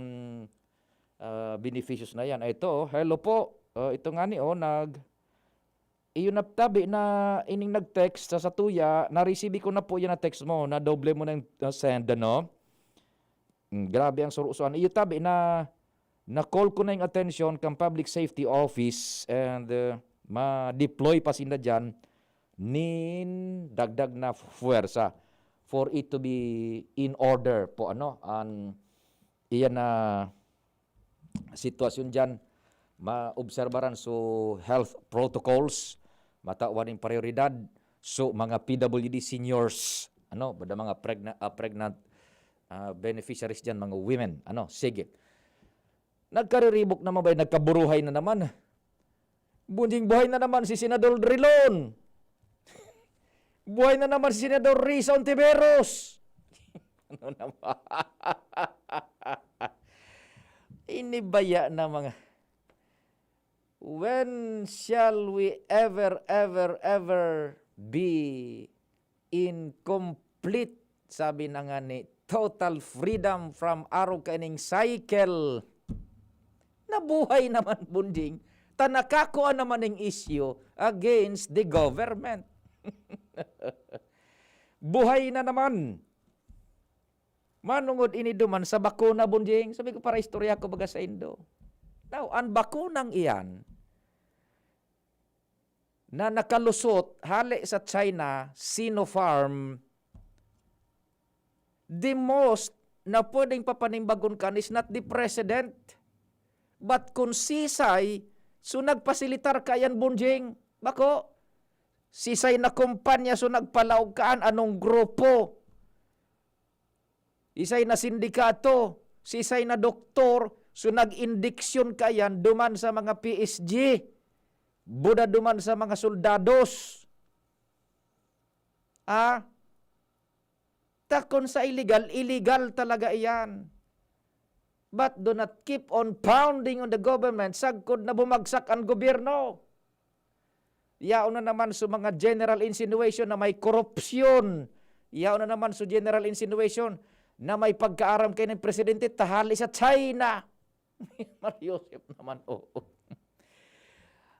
ah, beneficios na yan. Ito, oh, hello po. Ah, ito nga ni, oh, nag-, iyo na tabi na ining nag-text sa satuya, na-receive ko na po yan na text mo, na doble mo nang, ah, send, ano? Mm, grabe ang surusuan. Iyo tabi na, na-call ko na yung atensyon kan Public Safety Office and, uh, ma-deploy pa sinda dyan nin dagdag na fuwersa for it to be in order po, ano, an iyan na sitwasyon diyan, maobserbaran so health protocols, matawan nin prioridad so mga P W D seniors, ano, bada mga pregna-, ah, pregnant, ah, beneficiaries diyan, mga women, ano, sige. Nagkariribok naman ba, nagkaburuhay na naman? Bunjing, buhay na naman si Senador Drilon. Buhay na naman si Senador Risa Ontiveros. Ano naman? Inibaya na mga, when shall we ever, ever, ever be in complete, sabi na nga ni, total freedom from arog kaining cycle. Nabuhay naman, Bunjing. Ta nakakua naman ning issue against the government. Buhay na naman. Manungod ini duman sa bakuna, Bunjing. Sabi ko, para istorya ko baga saindo. Now, ang bakunang iyan, na nakalusot hale sa China, Sinopharm, the most na pwedeng papanimbagon kan is not the president, but kung sisay so nagpasilitar kaiyan, Bunjing. Bako, sisay na kumpanya so nagpalaog kaan, anong grupo? Sisay na sindikato, sisay na doktor, so nag-indiksyon kaiyan duman sa mga P S G, buda duman sa mga soldados. Ah? Ta kun sa illegal, illegal talaga iyan. But do not keep on pounding on the government sagkod na bumagsak an gobyerno. Yaon na naman sa mga general insinuation na may korupsyon. Yaon na naman sa general insinuation na may pagkaaram kaining presidente ta hali sa China. Mario Joseph naman, oo.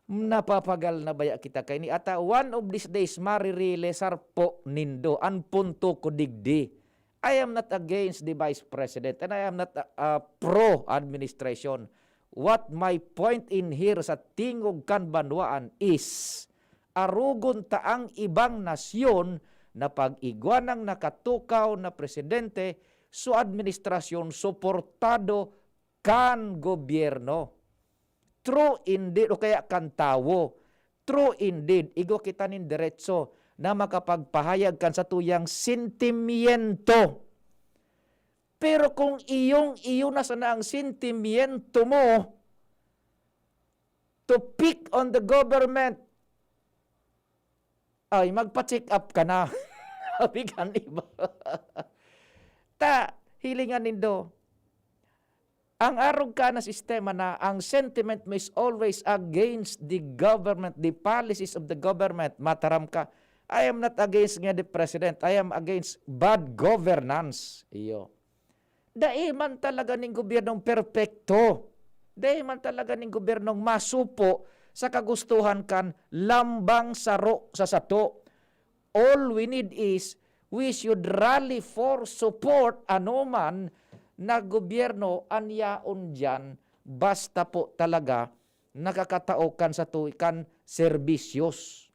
Napapagal na baya kita kaini? Ata one of these days, marirealisar po nindo an punto ko digdi. I am not against the Vice President and I am not a, a pro-administration. What my point in here sa tingog kan banwaan is, arogon ta ang ibang nasyon na pag-igwa nang nakatukaw na presidente, su administrasyon suportado kan gobyerno. True indeed, o kaya kan tawo. True indeed, igwa kita nin deretso na makapagpahayag kan satuyang sentimiento. Pero kung iyong-iyo na sana ang sentimiento mo to pick on the government, ay, magpa-check up ka na. Sabi kan iba. Ta, hilingan nindo. Ang arog ka na sistema na ang sentiment mo is always against the government, the policies of the government, mataram ka, "I am not against nga the president. I am against bad governance." Iyo. Dai man talaga ning gobyernong perpekto. Dai man talaga ning gobyernong masupo sa kagustuhan kan lambang saro sa sato. All we need is, we should rally for support anoman na gobyerno an yaon diyan, basta po talaga nakakatao kan sato-, kan serbisyos.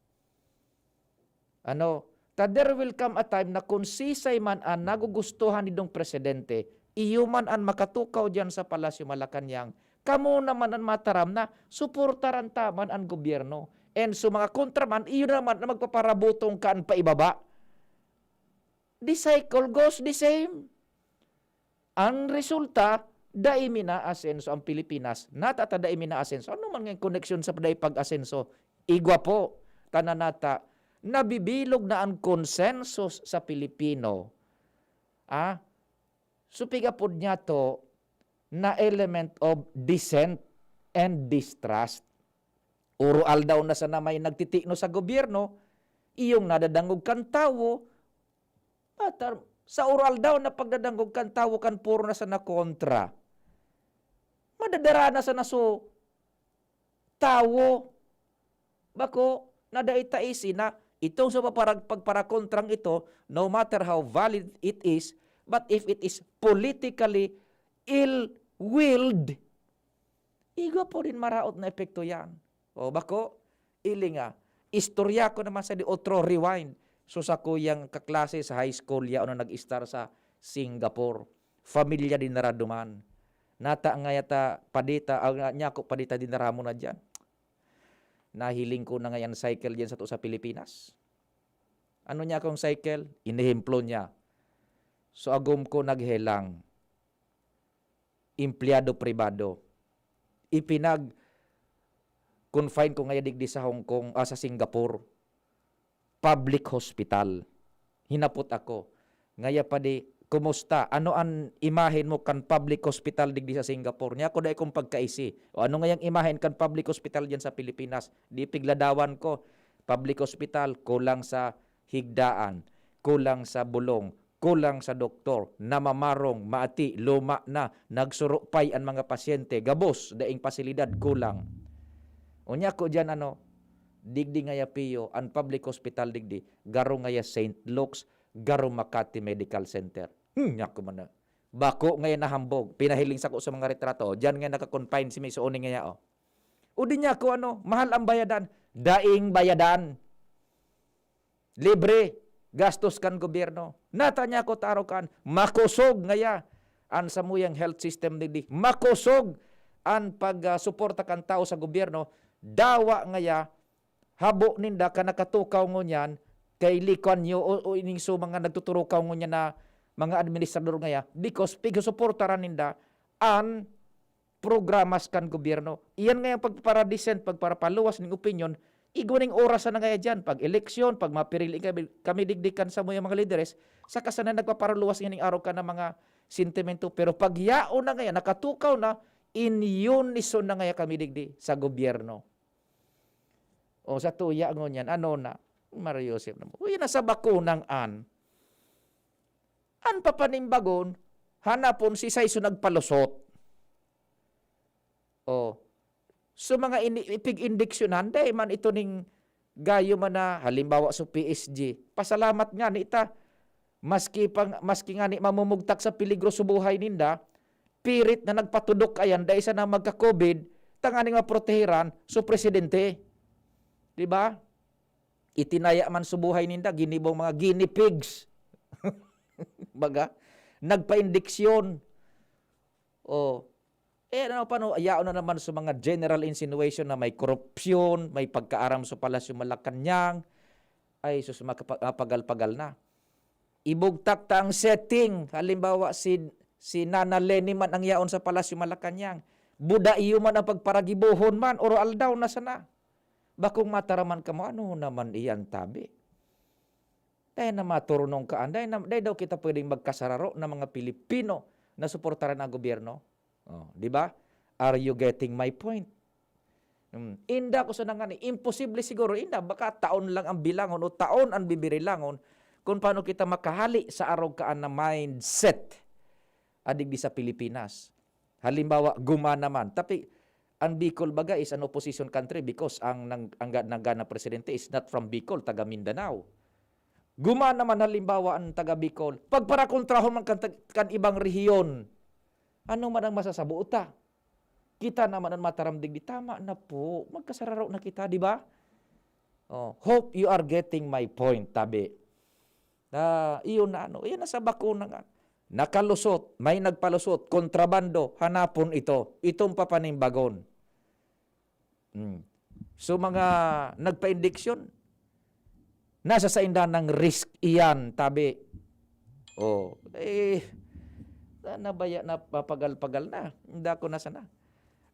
Ano, ta there will come a time na kun sisay man an nagugustuhan nindong presidente, iyo man an makatukaw diyan sa Palasyo Malacañang, kamo naman an mataram na suportaran ta man an gobyerno. And so, mga kontra man, iyo naman an magpaparabutong kan paibaba. The cycle goes the same. Ang resulta, dai mi naasenso ang Pilipinas. Nata ta dai mi naasenso. Ano man nga koneksyon sa dai pag-asenso? Igwa po, tanan nata, nabibilog na ang konsensus sa Pilipino. Ah, so piga pod niya to na element of dissent and distrust. Oro-aldaw na sana may nagtitikno sa gobyerno, iyong nadadangog kan tawo, matar-, sa oro-aldaw na pagdadangog kan tawo kan puro na sana kontra. Madadara na sana so tawo. Bako, na dai ta isi na itong sa papara-, pagparakontrang ito, no matter how valid it is, but if it is politically ill-willed, igwa po rin maraot na epekto yan. O bako, ili nga, istorya ko naman sa di otro rewind. So, sa kuyang kaklase sa high school, yaon na nag-star sa Singapore. Familia din naraduman. Nata nga yata padita, ah, nga, nyako padita din naramo na dyan. Nahiling ko na ngayon cycle dyan sa to sa Pilipinas. Ano niya akong cycle? Inehemplo niya. So, agom ko naghelang. Empleyado pribado. Ipinag-confine ko ngaya digdi sa Hong Kong, ah, sa Singapore. Public hospital. Hinapot ako. Ngaya pa di, kumusta? Ano an imahen mo kan public hospital digdi sa Singapore? Niya ako dai kong pagkaisi. O ano ngayang imahen kan public hospital diyan sa Pilipinas? Di pigladawan ko. Public hospital, kulang sa higdaan, kulang sa bulong, kulang sa doktor, namamarong, maati, luma na, nagsurupay an mga pasyente, gabos, daing pasilidad, kulang. Unya ko diyan, ano, digdi ngaya Pio, an public hospital digdi, garo ngaya Saint Luke's, garo Makati Medical Center. Hmm, ako man na. Bako ngaya nahambog, pinahiling sako sa mga retrato. Diyan ngaya naka-confine si Miss Oni ngaya, oh. O di niya ako, ano, mahal ang bayadan. Daing bayadan. Libre, gastos kan gobyerno. Nata niya ako taro kan, makosog ngaya an samuyang health system digdi. Makosog an pag, ah, suporta kan tao sa gobyerno. Dawa ngaya, habo ninda kan nakatukaw ngunyan kay Lee Kuan Yew o, o ining so mga nagtuturukaw ngunyan na mga administrador ngaya, because pigsusuportaran ninda an programas kan gobyerno. Iyan ngayang pagparadisent, pagparapaluwas ning opinyon, igwa ning oras na ngaya diyan, pag eleksyon, pag mapirili kami, kami digdi kan samuyang mga lideres, saka sana nagpaparaluwas nganing araw ka ng mga sentimento. Pero pag yaon na ngaya, nakatukaw na, in unison na ngaya kami digdi sa gobyerno. O sa tuya ngunyan, ano na, Mario Joseph na mo. Uy, nasa bakunang an. An papanimbagon, hanapon si Saiso nagpalusot. O, so mga ini-, ipig-indiksyonan, dai man ito ning gayo man na, halimbawa, sa P S G. Pasalamat nga ni ta, maski pang, maski nga ni mamumugtak sa peligro sa buhay ninda, pirit na nagpatudok ayan, dai sana magka-COVID, tanganing maprotehiran so presidente. Di ba? Itinaya man sa buhay ninda, ginibong mga guinea pigs. Baga, nagpa-indiksyon. O, eh, ano pa, no? Yaon na naman sa mga general insinuation na may korupsyon, may pagkaaram sa Palasyo Malacañang. Ay, sus, makapa-, mapagal-pagal na. Ibugtak ta ang setting. Halimbawa, si, si Nana Leni man ang yaon sa Palasyo Malacañang. Buda iyo man ang pagparagibohon man, oro aldaw na sana. Bakong mataraman ka mo, ano naman iyan, tabi? Dai na maturunong kaan, dai na, dai daw kita pwedeng magkasararo na mga Pilipino na suportaran ang gobyerno. Oh, di ba? Are you getting my point? Hmm. Inda ko sa nangani, imposible siguro, inda, baka taon lang ang bilangon o taon ang bibirilangon kung paano kita makahali sa arog kaan na mindset adigdi sa Pilipinas. Halimbawa, guma naman. Tapi, ang Bicol baga is an opposition country because ang nang-, ang ga-, nangga na presidente is not from Bicol, taga Mindanao. Guma naman halimbawa ang taga Bicol. Pagparakontrahon man kan tag-, kan ibang rehiyon, ano man ang masasabuot ta? Kita naman ang mataram digdi. Tama na po. Magkasararo na kita, di ba? Oh, hope you are getting my point, tabi. Na, iyon na ano, iyan na sa bakuna nga. Nakalusot, may nagpalusot, kontrabando, hanapon ito. Itong papanimbagon. Hmm. So, mga nagpa-indiksyon, nasa sainda ng risk iyan, tabi. Oh, eh, na, nabaya na, papagal-pagal na. Hindi ako na sana.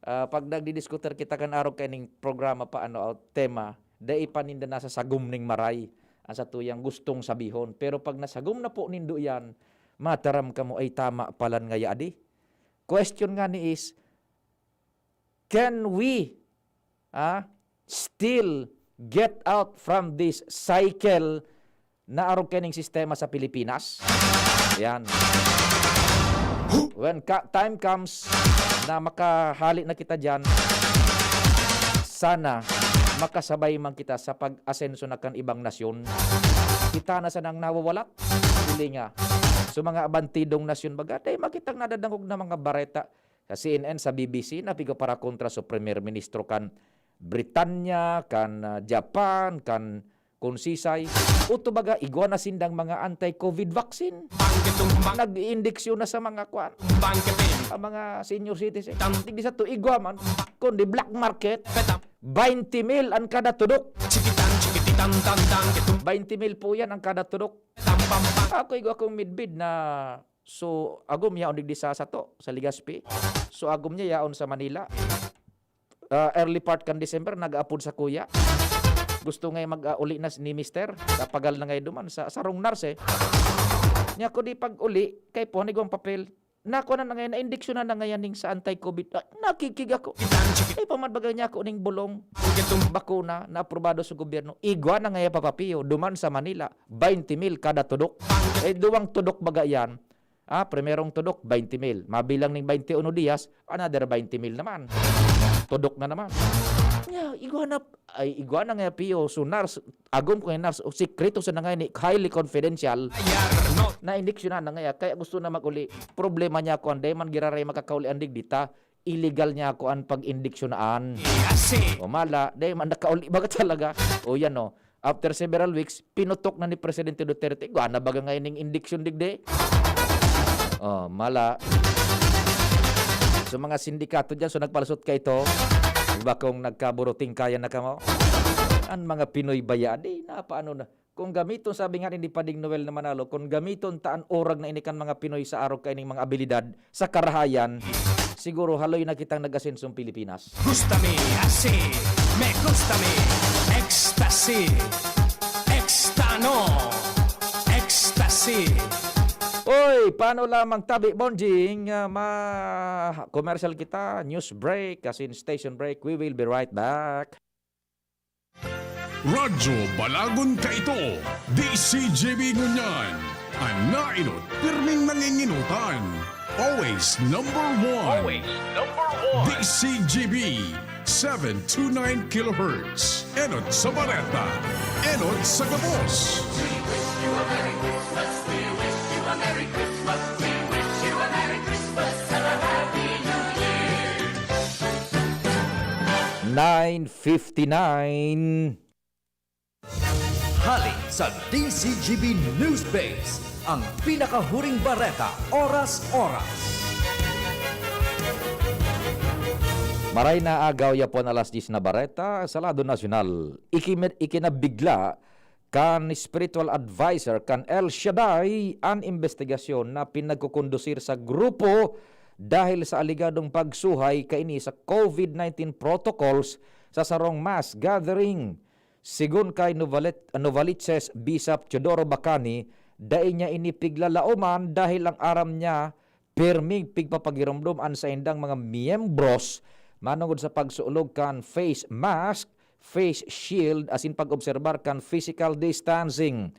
Ah, pag nagdidiskutir kita kan arog kaining programa pa, ano, o tema, dai pa ninda nasa sagom ning maray ang satuyang gustong sabihon. Pero pag nasagom na po nindo yan, mataram kamo ay tama palan ngaya adi. Question nga ni is, can we, ah, still get out from this cycle na arog kaining sistema sa Pilipinas? Yan. When ka-, time comes na makahali na kita diyan, sana makasabay man kita sa pag-asenso na kan ibang nasyon. Kita na sanang nawawalat. Huli nga. So, mga abantidong nasyon, baga, dai makitang nadadangog na mga bareta sa C N N, sa B B C, na pigo para kontra sa Premier Ministro kan Britanya, kan, ah, Japan, kan kunsisay. Uto baga, igwa na sindang mga anti-COVID vaccine. Nag-iindiksyon na sa mga kwan. Ang mga senior citizen. Digdi sa to, igwa man, kundi black market, twenty mil ang kada tudok. Twenty mil po yan ang kada tudok. Ako, igwa akong midbid na, so, agom yaon digdi sa sato, sa Legazpi. So, agom niya yaon sa Manila. Ah, early part kan December, nag-aapod sa kuya. Gusto nga mag-, ah, uli na ni mister. Kapagal na nga duman sa sarong nurse, eh. Niya ko di pag-uli, kay po, nigwang papel. Nakuha na, na ngayon, na-indiksyonan na ngayon ning sa anti-COVID. Ah, nakikig ako. Ay, pamad bagay niya ako ning bulong bakuna na aprobado sa gobyerno. Igwa na ngayon papapiyo, duman sa Manila, twenty mil kada tudok. Eh, duwang tudok baga yan. Ah, primerong tudok, twenty mil. Mabilang ning twenty uno dias, another twenty mil naman. Tudok na naman. Nya, igwa na, ay, igwa na nga piyo. So, nurse, agom ko nga nurse, o sikreto sa nangay ni, highly confidential. Na indiksyonan na ngaya, kaya gusto na mag-uli. Problema niya ako, anday man giraray makakauli ang digdita. Illegal niya ako ang pag-indiksyonan. O mala, day man nakauli baga talaga. O yan o. After several weeks, pinutok na ni Presidente Duterte. Igwa na baga ngayon ning indiksyon digdi. O, mala. So, mga sindikato dyan, so nagpalusot ka ito. Iba kung nagkaburuting kaya na kamo. Ang mga Pinoy baya, di na paano na. Kung gamiton, sabi nga ni Pading Noel na Manalo, kung gamiton ta an orag na ini kan mga Pinoy sa arog kaining mga abilidad, sa karahayan, siguro haloy na kitang nag-asensong Pilipinas. Gusta mi, así, me gusta mi, ecstasy, extano, ecstasy. Oy, Paano lamang tabi, Bonjing? Ah, ma-, commercial kita, news break, as in station break. We will be right back. Radyo Balagon kaito, D C G B ngunyan. An nainot, pirming nanginginotan. Always number one. Always number one. D C G B, seven two nine kilohertz. Enot sa bareta, enot sa gabos. We wish you a Merry Christmas. We wish you a Merry Christmas. We wish you a Merry Christmas and a Happy New Year. Nine fifty-nine. Hali sa D C G B News Base, ang pinakahuring bareta, oras-oras. Maray na agaw yapon alas diyes na bareta sa lado nasyonal. Ikime-, ikinabigla kan spiritual adviser kan El Shaddai an imbestigasyon na pinagkukondusir sa grupo dahil sa aligadong pagsuhay kaini sa COVID nineteen protocols sa sarong mass gathering. Sigon kay Novalit-, Novaliches Bishop Teodoro Bacani, dai niya ini piglalaoman dahil ang aram niya, pirming pigpapagiromdom an saindang mga miyembros manongod sa pagsulog kan face mask, face shield, asin pag-obserbar kan physical distancing.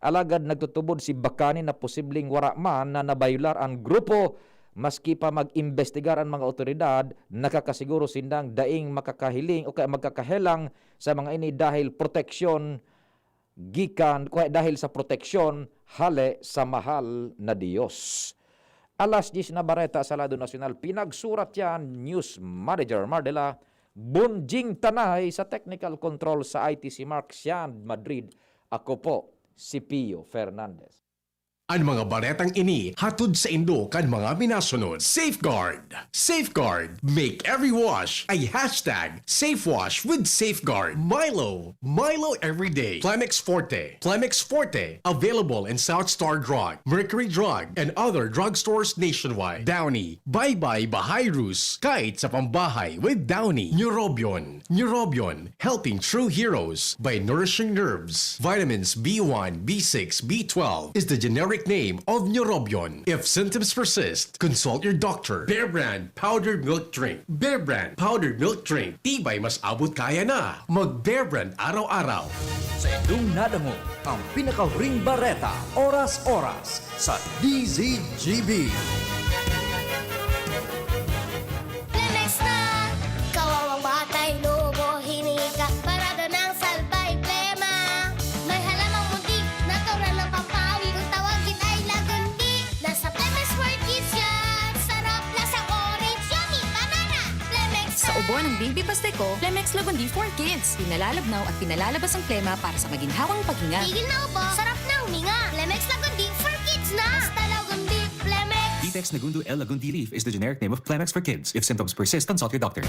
Alagad nagtutubod si Bacani na posibleng wara man na nabayular an grupo, maski pa mag-imbestigar an mga awtoridad, nakakasiguro sindang daing makakahiling o kaya magkakahelang sa mga ini dahil proteksyon gikan, kaya dahil sa proteksyon hale sa mahal na Dios. Alas diyes na bareta sa lado nasyonal, pinagsurat yan, News Manager Mardela Bunjing Tanay, sa technical control sa I T si Mark Sian Madrid. Ako po si Pio Fernandez. An mga baretang ini hatod saindo kan mga minasunod: Safeguard. Safeguard. Make every wash a hashtag safe wash with Safeguard. Milo. Milo every day. Plemex Forte. Plemex Forte. Available in South Star Drug, Mercury Drug, and other drugstores nationwide. Downy. Bye-bye Bahayrus. Kahit sa pambahay with Downy. Neurobion. Neurobion, helping true heroes by nourishing nerves. Vitamins B one, B six, B twelve is the generic name of Neurobion. If symptoms persist, consult your doctor. Bear Brand powdered milk drink. Bear Brand powdered milk drink. Tibay mas abot kaya na. Mag Bear Brand araw-araw. Sa indong nadangog, ang pinakahuring bareta, oras-oras, sa D Z G B. Plemex na! Kawawang batay, lobo, hinika, parada ng salbay, plema. May halamang muntik, natural ng pampawi. Kung tawagin ay lagundi, nasa Plemex for Kids yan. Sarap, lasang orange, yummy, banana. Plemex Sa na! Ubo ng Baby Pasteco, Plemex Lagundi for Kids. Pinalalabnaw at pinalalabas ang plema para sa maginhawang paghinga. Tigil na ubo, sarap na huminga. Plemex Lagundi for Kids na! Basta Lagundi, Plemex! Ditex Nagundo L Lagundi leaf is the generic name of Plemex for Kids. If symptoms persist, consult your doctor.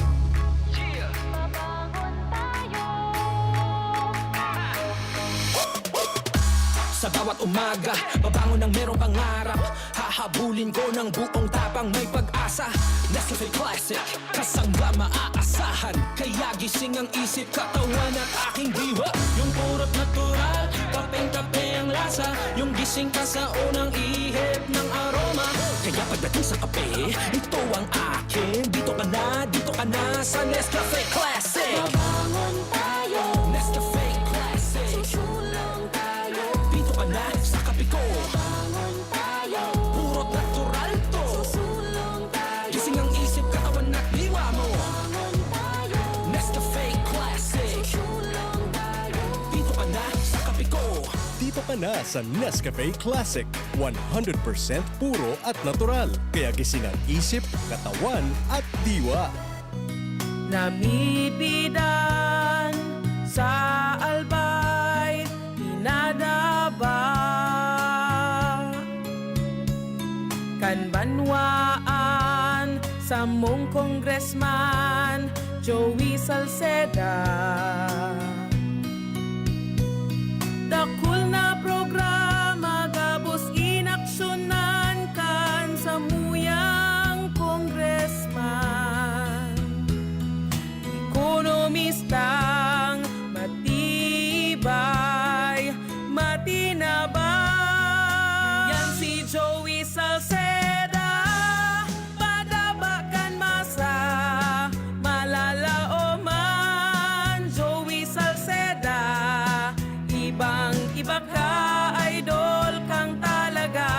Sa bawat umaga, babangon ng merong pangarap. Hahabulin ko ng buong tapang, may pag-asa. Nescafe Classic, kasangga maaasahan. Kaya gising ang isip, katawan at aking diwa. Yung purot natural, kapeng-kape ang lasa. Yung gising ka sa unang ihip ng aroma. Kaya pagdating sa kape, ito ang akin. Dito ka na, dito ka na sa Nescafe Classic. Mabangon tayo. Nescafe Classic. Susulong tayo. Dito ka na sa kape ko. Mabangon tayo. Puro natural to. Susulong tayo. Gising ang isip, katawan at diwa mo. Mabangon tayo. Nescafe Classic. Susulong tayo. Dito ka na sa kape ko. Dito ka na sa Nescafe Classic, one hundred percent puro at natural. Kaya gising ang isip, katawan, at diwa. Namipidan sa Albay, pinadaba. Kan banwaan, samong Congressman, Joey Salceda. Dakul na programa gabos inaksyonan kan samuyang congressman. Ekonomistang matibay, matinabang. Yan si Joey Salceda. Baka idol kang talaga,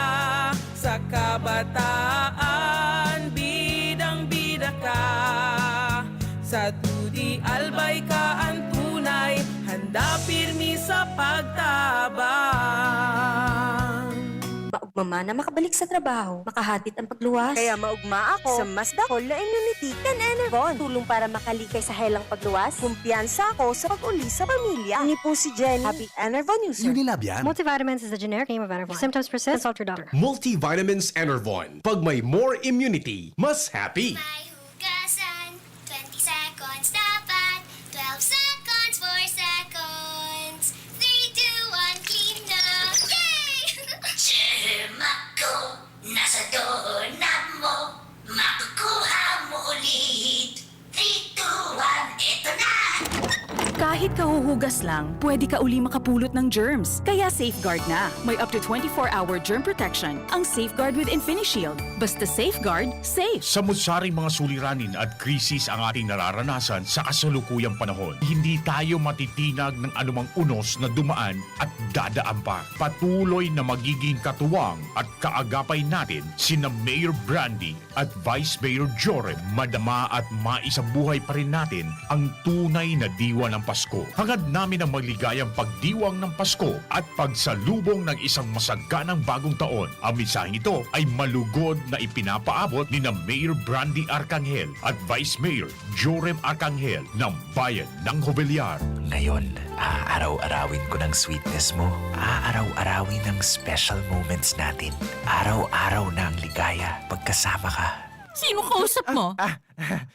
sa kabataan bidang-bida ka. Sa T O D Albay ka an tunay, handa pirmi sa pagtabang. Maugma man na makabalik sa trabaho, makahatid ang pagluwas. Kaya maugma ako sa mas dakol na immunity kan Enervon. Tulong para makalikay sa helang pagluwas. Kumpiyansa ako sa pag-uli sa pamilya. Ini po si Jenny. Happy Enervon user. Unilab yan. Multivitamins is a generic name of Enervon. If symptoms persist, consult your doctor. Multivitamins Enervon. Pag may more immunity, mas happy. Hugasan, twenty seconds dapat, twelve seconds, four seconds, three, two, one, clean na! Yay! Germ ako, nasa doorknob mo, makukuha mo ulit. Three, two, one, eto na! Kahit kahuhugas lang, pwede ka uli makapulot ng germs. Kaya safeguard na. May up to twenty-four hour germ protection ang Safeguard with InfiniShield. Basta safeguard, safe! Samot-saring mga suliranin at krisis ang ating nararanasan sa kasalukuyang panahon, hindi tayo matitinag ng anumang unos na dumaan at dadaan pa. Patuloy na magiging katuwang at kaagapay natin sina Mayor Brandy at Vice Mayor Joram. Madama at maisabuhay pa rin natin ang tunay na diwa ng Pasko. Hangad namin ang maligayang pagdiwang ng Pasko at pagsalubong ng isang masaganang bagong taon. Ang mensaheng ito ay malugod na ipinapaabot ni na Mayor Brandy Arcangel at Vice Mayor Joram Arcangel ng Bayan ng Jovellar. Ngayon, aaraw-arawin ko ng sweetness mo. Aaraw-arawin ang special moments natin. Araw-araw na ang ligaya pagkasama ka. Sino kausap mo? Ah,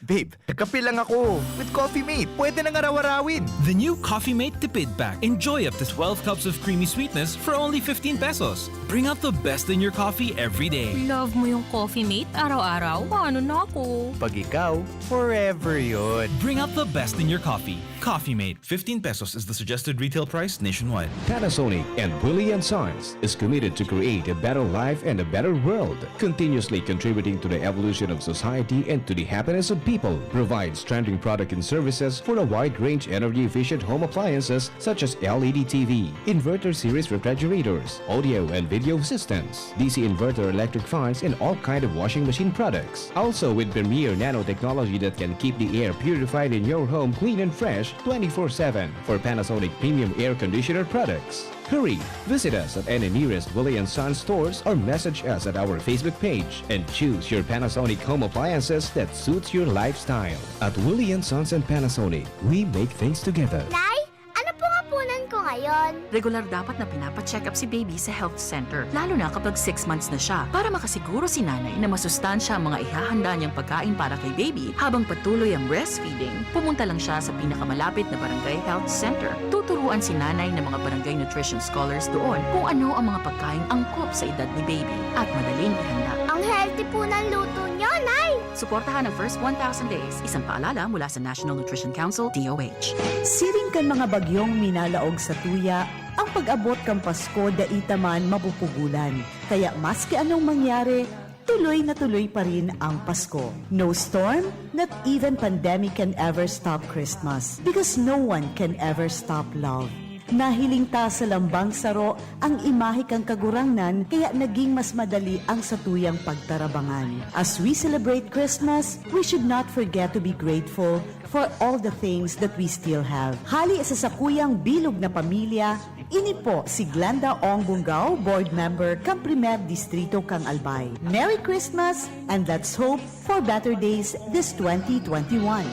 babe, nagkape lang ako with Coffee Mate. Pwede nang araw-arawin. The new Coffee Mate Tipid Pack. Enjoy up to twelve cups of creamy sweetness for only fifteen pesos. Bring out the best in your coffee every day. Love mo yung Coffee Mate? Araw-araw? Ano na ako? Pag ikaw, forever yun. Bring out the best in your coffee. Coffee Mate. Fifteen pesos is the suggested retail price nationwide. Panasonic and Willie and Sons is committed to create a better life and a better world, continuously contributing to the evolution of society and to the happiness of people. Provides trending product and services for a wide range energy-efficient home appliances such as L E D T V, inverter series refrigerators, audio and video systems, D C inverter electric fans, and all kind of washing machine products. Also with premier nanotechnology that can keep the air purified in your home clean and fresh twenty-four seven for Panasonic premium air conditioner products. Hurry! Visit us at any nearest Willie and Sons stores or message us at our Facebook page and choose your Panasonic home appliances that suits your lifestyle. At Willie and Sons and Panasonic, we make things together. Nay, ano pong hapunan ko ngayon? Regular dapat na pinapa-check up si baby sa health center, lalo na kapag six months na siya, para makasiguro si nanay na masustansya ang mga ihahanda niyang pagkain para kay baby habang patuloy ang breastfeeding. Pumunta lang siya sa pinakamalapit na barangay health center. Tuturuan si nanay ng mga barangay nutrition scholars doon kung ano ang mga pagkain angkop sa edad ni baby at madaling ihanda. Ang healthy po ng luto niyo, Nay! Suportahan ang first one thousand days, isang paalala mula sa National Nutrition Council, D O H. Siring kan mga bagyong minalaog sa tuya, ang pag-abot kan Pasko dai ta man mapupugulan. Kaya maski anong mangyari, tuloy na tuloy pa rin ang Pasko. No storm, not even pandemic can ever stop Christmas because no one can ever stop love. Nahiling ta sa lambang saro ang imahe kan Kagurangnan, kaya naging mas madali ang satuyang pagtarabangan. As we celebrate Christmas, we should not forget to be grateful for all the things that we still have. Hali sa sakuyang bilog na pamilya, ini po si Glenda Ong Bungao, board member kan Primer Distrito kan Albay. Merry Christmas and let's hope for better days this twenty twenty-one.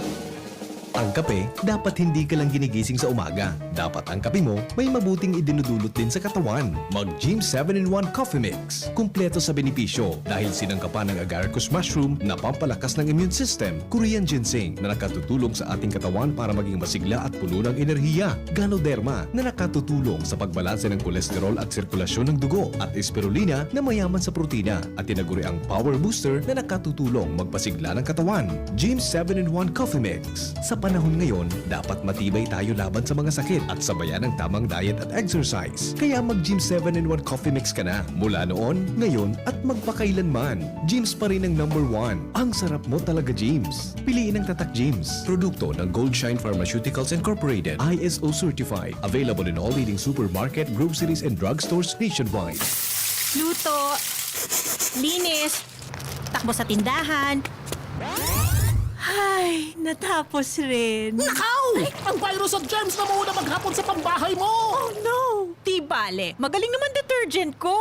Ang kape, dapat hindi ka lang ginigising sa umaga. Dapat ang kape mo may mabuting idinudulot din sa katawan. Mag Gym seven in one Coffee Mix. Kumpleto sa benepisyo dahil sinangkapan ng agaricus mushroom na pampalakas ng immune system, Korean ginseng na nakatutulong sa ating katawan para maging masigla at puno ng enerhiya, Ganoderma na nakatutulong sa pagbalanse ng kolesterol at sirkulasyon ng dugo, at spirulina na mayaman sa protina at tinaguriang power booster na nakatutulong magpasigla ng katawan. Gym seven in one Coffee Mix. Sa Panahon ngayon, dapat matibay tayo laban sa mga sakit at sabayan ang tamang diet at exercise. Kaya mag-Gym seven in one Coffee Mix ka na mula noon, ngayon, at magpakailanman. Gym's pa rin ang number one. Ang sarap mo talaga, Gym's. Piliin ang Tatak Gym's. Produkto ng Gold Shine Pharmaceuticals Incorporated, I S O certified. Available in all leading supermarket, groceries, and drugstores nationwide. Luto, linis, takbo sa tindahan. Ay, natapos rin. Nakaw! Ang virus at germs na muna maghapon sa pambahay mo! Oh no! Di bale, magaling naman detergent ko.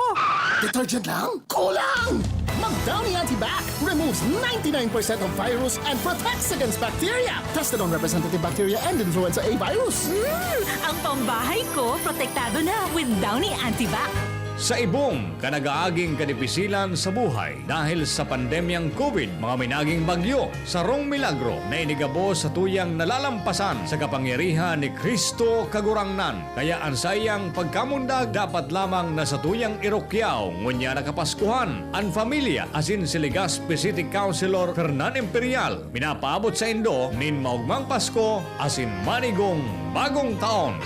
Detergent lang? Kulang! Mag Downy Antibac removes ninety-nine percent of virus and protects against bacteria. Tested on representative bacteria and influenza A virus. Hmm, ang pambahay ko, protektado na with Downy Antibac. Sa ibong kan nag-aaging kadipisilan sa buhay dahil sa pandemyang COVID, mga minaging bagyo, sarong milagro na inigabos sa tuyang nalalampasan sa kapangyarihan ni Cristo Kagurangnan. Kaya an saiyang pagkamundag dapat lamang na sa tuyang irukyaw, ngunyan na Kapaskuhan, an pamilya asin si Legazpi City Councilor Fernan Imperial minapaabot saindo nin maogmang Pasko asin manigong Bagong Taon.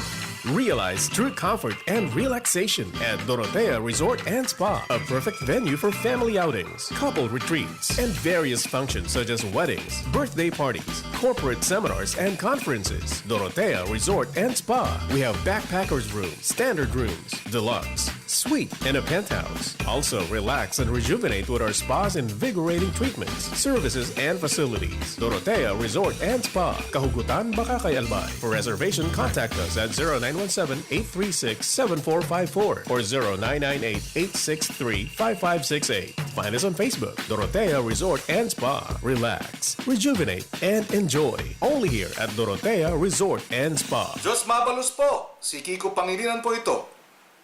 Realize true comfort and relaxation at Dorotea Resort and Spa, a perfect venue for family outings, couple retreats, and various functions such as weddings, birthday parties, corporate seminars, and conferences. Dorotea Resort and Spa. We have backpackers room, standard rooms, deluxe, suite, and a penthouse. Also, relax and rejuvenate with our spa's invigorating treatments, services, and facilities. Dorotea Resort and Spa, Kahugutan, Bacacay, Albay. For reservation, contact us at zero nine one seven, eight three six, seven four five four or zero nine nine eight, eight six three, five five six eight. Find us on Facebook, Dorotea Resort and Spa. Relax, rejuvenate, and enjoy. Only here at Dorotea Resort and Spa. Diyos mabalos po! Si Kiko Pangilinan po ito.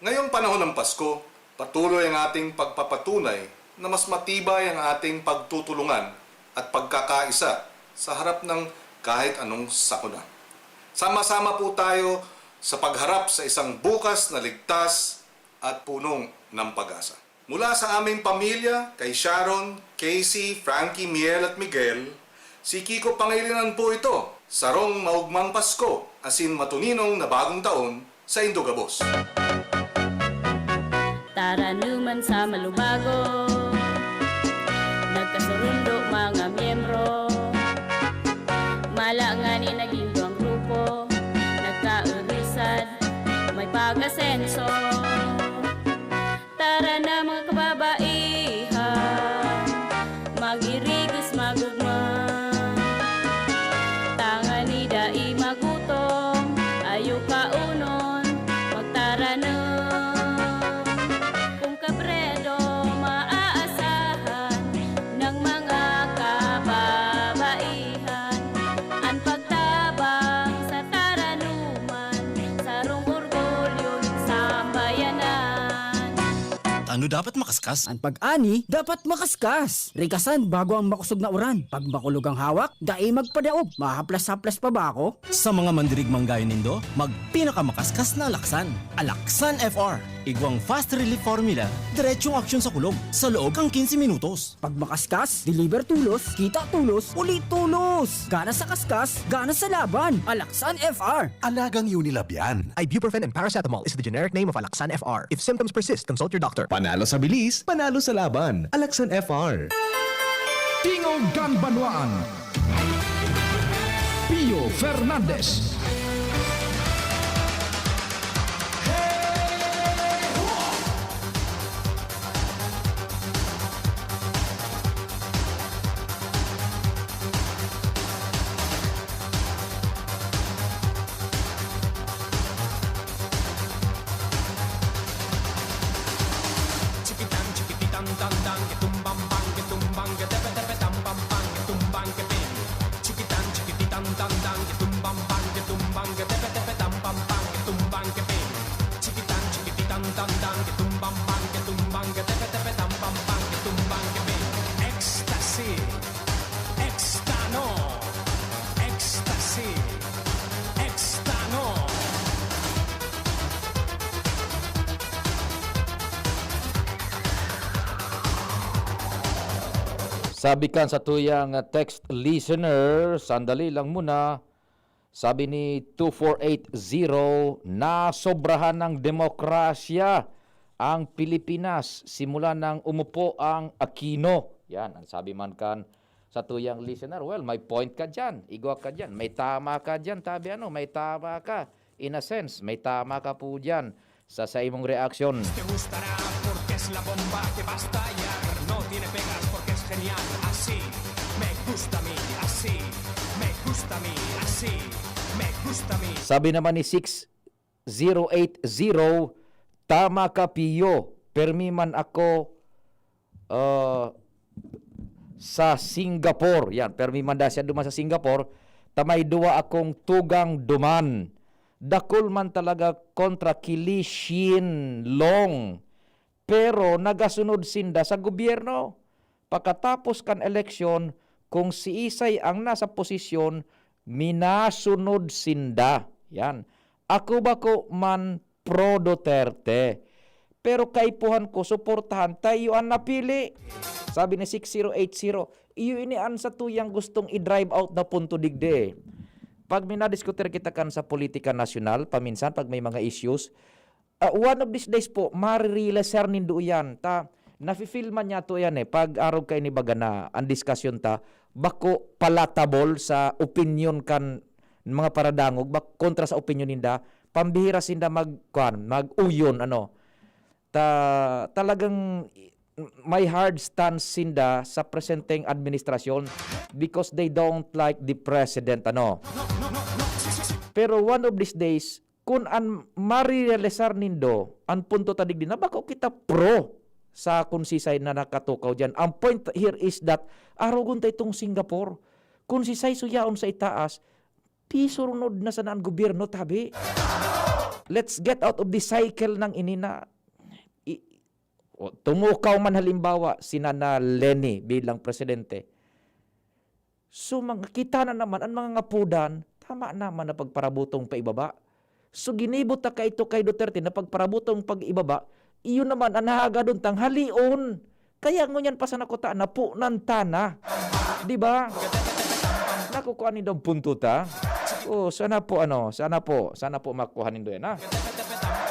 Ngayong panahon ng Pasko, patuloy ang ating pagpapatunay na mas matibay ang ating pagtutulungan at pagkakaisa sa harap ng kahit anong sakuna. Sama-sama po tayo sa pagharap sa isang bukas na ligtas at punong ng pag-asa. Mula sa aming pamilya, kay Sharon, Casey, Frankie, Miel at Miguel, si Kiko Pangilinan po ito. Sarong maugmang Pasko, asin matuninong na bagong taon, saindo gabos. Taranuman sa malubago, nagkasurundo mga miyembro. Mala ngani naging duwang grupo, nagkaurusan, may pag-asenso. Tara na mga kababaihan, mag-irigos magugma. Tanganing dai magutom, ayo kaunon, magtaranom. Kun Kabredo maaasahan ng mga kababaihan, an pagtabang sa taranuman, sarong orgulyo nin sambayanan. Tano dapat makaskas? An pag-ani dapat makaskas. Rigasan bago ang makosog na uran. Pag makulog ang hawak, dai magpadaog, mahaplas-haplas pa ba ako? Sa mga mandirigmang gayo nindo, magpinakamakaskas na alaksan. Alaksan F R. Igwang fast relief formula, diretsong aksyon sa kulog, sa loob kan quince minutos. Pag makaskas, deliver tulos, kita tulos, uli tulos! Gana sa kaskas, gana sa laban! Alaksan F R. Alagang Unilab yan. Ibuprofen and paracetamol is the generic name of Alaxan F R. If symptoms persist, consult your doctor. Panalo sa bilis, panalo sa laban. Alaxan F R. Tingog kan Banwaan. Pio Fernandez. Sabi kan satuyang text listener, sandali lang muna, Sabi ni two four eight zero, "Nasobrahan ng demokrasya ang Pilipinas simula nang umupo ang Aquino." Yan, ang sabi man kan sa tuyang listener, well, may point ka dyan, igwa ka dyan, may tama ka dyan, tabi ano, may tama ka. In a sense, may tama ka po dyan sa, sa imong reaksyon. Te gustará porque es la bomba que va a estallar. No tiene pegas porque es genial. Así me gusta a mí, así me gusta a mí, así me gusta a mí. Sabi naman ni six zero eight zero, "Tama ka, Pio. Permi man ako, ah, sa Singapore." Yan, permi man da siya duman sa Singapore. Ta may duwa akong tugang duman. Dakul man talaga kontra ki Lee Hsien Loong. Pero nagasunod sinda sa gobyerno. Pakatapos kan eleksyon, kung siisay ang nasa posisyon, minasunod sinda. Yan. Ako bako man pro Duterte. Pero kaipuhan ko, suportahan ta iyo an napili. Sabi ni six zero eight zero, iyo ini an satuyang gustong i-drive out na punto digdi. Pag minadiskutir kita kan sa politika nasyonal, paminsan pag may mga issues, ah, one of these days po, marirealize nindo iyan. Ta, nafi-feel man niya to yan eh. Pag arog kaini baga na ang diskusyon ta, bako palatable sa opinion kan mga paradangog, bak-, kontra sa opinion ninda, pambihira sinda mag, kuwan, mag-uyon, ano. Ta, talagang may hard stance sinda sa presenteng administrasyon because they don't like the president, ano. Pero one of these days, kun an marirealisar nindo, an punto ta digdi na bako kita pro sa kun sisay na nakatukaw diyan. Ang point here is that arogon ta itong Singapore. Kun sisay suyaon sa itaas, pisurunod na sana ang gobyerno, tabi. Let's get out of the cycle ng ini na i-, o, tumukaw man halimbawa si Nana Leni bilang presidente. So, mga, kita na naman, ang mga ngapudan, tama naman na pagparabotong paibaba. So, ginibo ta kaito kay Duterte na pagparabotong pag-ibaba, iyon naman ang hahagadon tang halion. Kaya ngunyan pa sana kuta, napunan ta na. Di ba? Nakukuha nindo ang punto ta? Oh, sana po, ano, sana po, sana po makuha nindo yan, ha?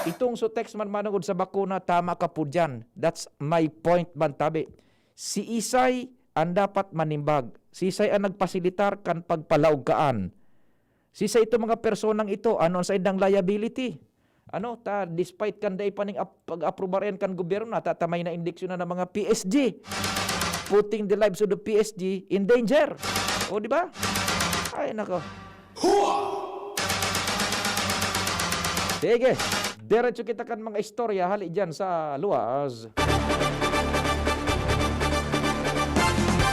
Itong so text man manungod sa bakuna, tama ka po dyan. That's my point man, tabi. Si Isay ang dapat manimbag. Si Isay ang nagpasilitar kan pagpalaog kaan. Si Isay itong mga personang ito, ano ang saindang liability? Ano, ta, despite kan dai pa ning ap-, pag-aprobar yan kan gobyerno, natatamay na indiksyon na ng mga P S G. Putting the lives of the P S G in danger. O, di ba? Ay, nako. Sige, diretso kita kan mga istorya hali dyan sa luwas.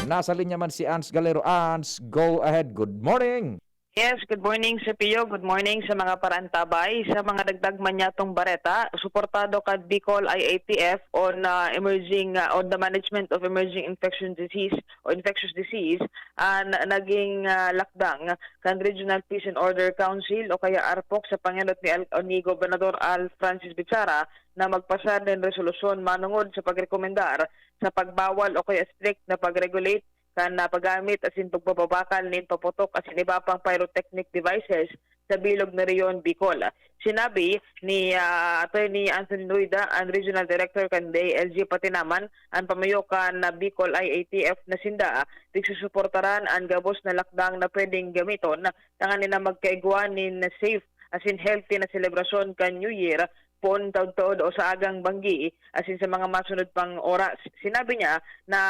Nasa linya man si Ans Galero. Ans, go ahead. Good morning. Yes, good morning, Sir Pio. Good morning sa mga parantabay. Sa mga dagdag man niya tong bareta, suportado kan Bicol I A T F on, ah, emerging, ah, on the management of emerging infection disease o infectious disease, ah, na, naging, ah, lakdang kan Regional Peace and Order Council o kaya arpoc sa pangenot ni, Al, ni Gobernador Al Francis Bichara na magpasar nin resolusyon manungod sa pagrekomendar sa pagbawal o kaya strict na pag-regulate kan, ah, paggamit asin pagpapabakal nin paputok asin iba pang pyrotechnic devices sa bilog na rehiyon, Bicol. Sinabi ni, ah, Attorney Anthony Noida, ang Regional Director kan D I L G, pati naman ang pamayo kan, ah, Bicol I A T F na sinda, ah, pigsusuportaran ang gabos na lakdang na pwedeng gamiton tanganing na magkaigwa nin safe asin healthy na selebrasyon kan New Year poon taod-taod o sa agang banggi, asin sa mga masunod pang oras. Sinabi niya na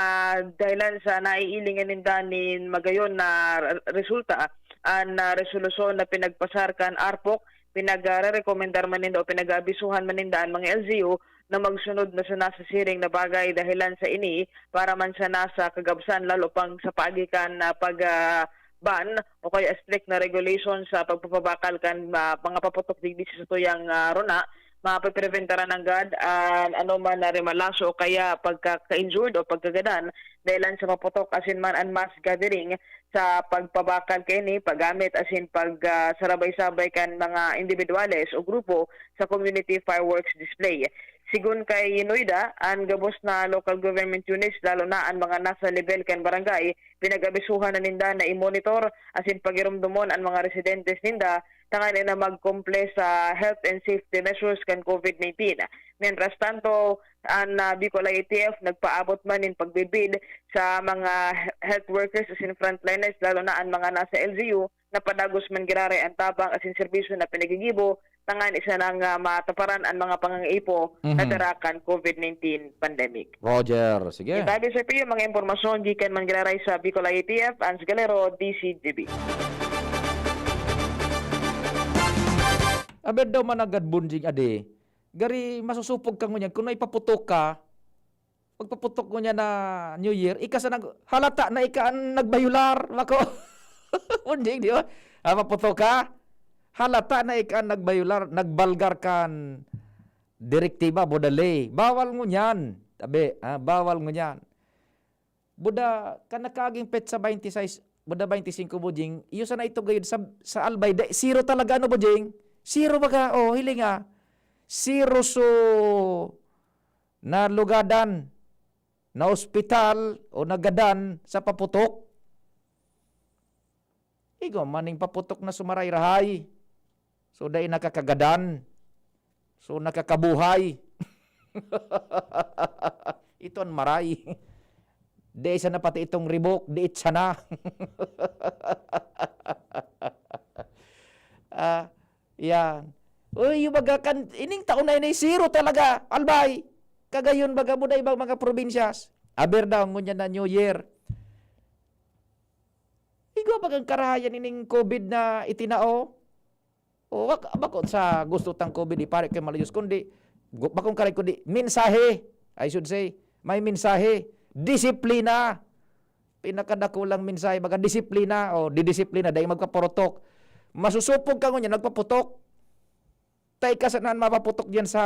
dahilan sa naiilingan ninda nin magayon na re-, resulta, an, ah, resolusyon na pinagpasar kan arpoc, pinagrerekomendar man ninda o pinag-aabisuhan man ninda an mga L G U na magsunod na sana sa siring na bagay dahilan sa ini para man sana sa kagabsan, lalo pang sa paagi kan, ah, pag, ah, ban o kaya strict na regulation sa pagpapabakal kan, ah, mga paputok digdi sa satuyang, ah, rona, mapepreventaran nanggad an anoman na remalaso o kaya pagkaka-injured o pagkagadan dahilan sa paputok asin man an mass gathering sa pagpabakal kaini, paggamit asin pag, ah, sarabay-sabay kan mga indibidwales o grupo sa community fireworks display. Sigon kay Noida, an gabos na local government units, lalo na an mga nasa lebel kan barangay, pinag-abisuhan na ninda na i-monitor asin pagiromdomon an mga residentes ninda tanganing na magkumple sa health and safety measures kan COVID nineteen. Mientras tanto, an, ah, Bicol I A T F nagpaabot man nin pagbibid sa mga he-, health workers asin frontliners, lalo na an mga nasa L G U, na padagos man giraray an tabang asin serbisyo na pinagigibo tanganing sanang, ah, matuparan an mga pangangaipo na Mhm. dara kan COVID nineteen pandemic. Roger, sige. Itabi sa iyo mga impormasyon gikan man giraray sa Bicol I A T F, Ans Galero, D C G B. Aber daw managad bunjing adi, gari masusupog ka ngunyan kun may paputok ka, pagpaputok mo niya na New Year, ika sa nag-, halata na ika ang nagbayular, mako. Bunjing, di ba? Ah, paputok ka, halata na ika ang nagbayular, nagbalgar kan direktiba, bodalay. Bawal ngunyan. Tabi, ah, bawal ngunyan. Buda, kan nakaging petsa twenty-six, buda twenty-five, Bujing, iyo sana ito gayud sa, sa Albay, da-, zero talaga, ano, Bujing? Zero baga, oh, hiling, ah. Zero so nalugadan, na ospital o nagadan sa paputok. Igwa maning paputok na sumaray-rahay. So, dai nakakagadan. So, nakakabuhay. Ito an maray. Dai sana pati itong ribok, diit sana. Ah, yan. Uy, yung baga kan, ining taon na ini, zero talaga, Albay. Kagayon, baga mo na ibang mga probinsyas. Aber daw, ngunyan na New Year. Igwa bagang karahayan ining COVID na itinao? O, wak-, bako sa gusto tang COVID, ipare kay malayos, kundi, gu-, bakong karay, kundi mensahe, I should say, may mensahe, disiplina. Pinakadakulang mensahe, baga disiplina, o, didisiplina, dai magpapurutok. Masusupog ka ngunyan, nagpaputok. Tay ka sana mapaputok diyan sa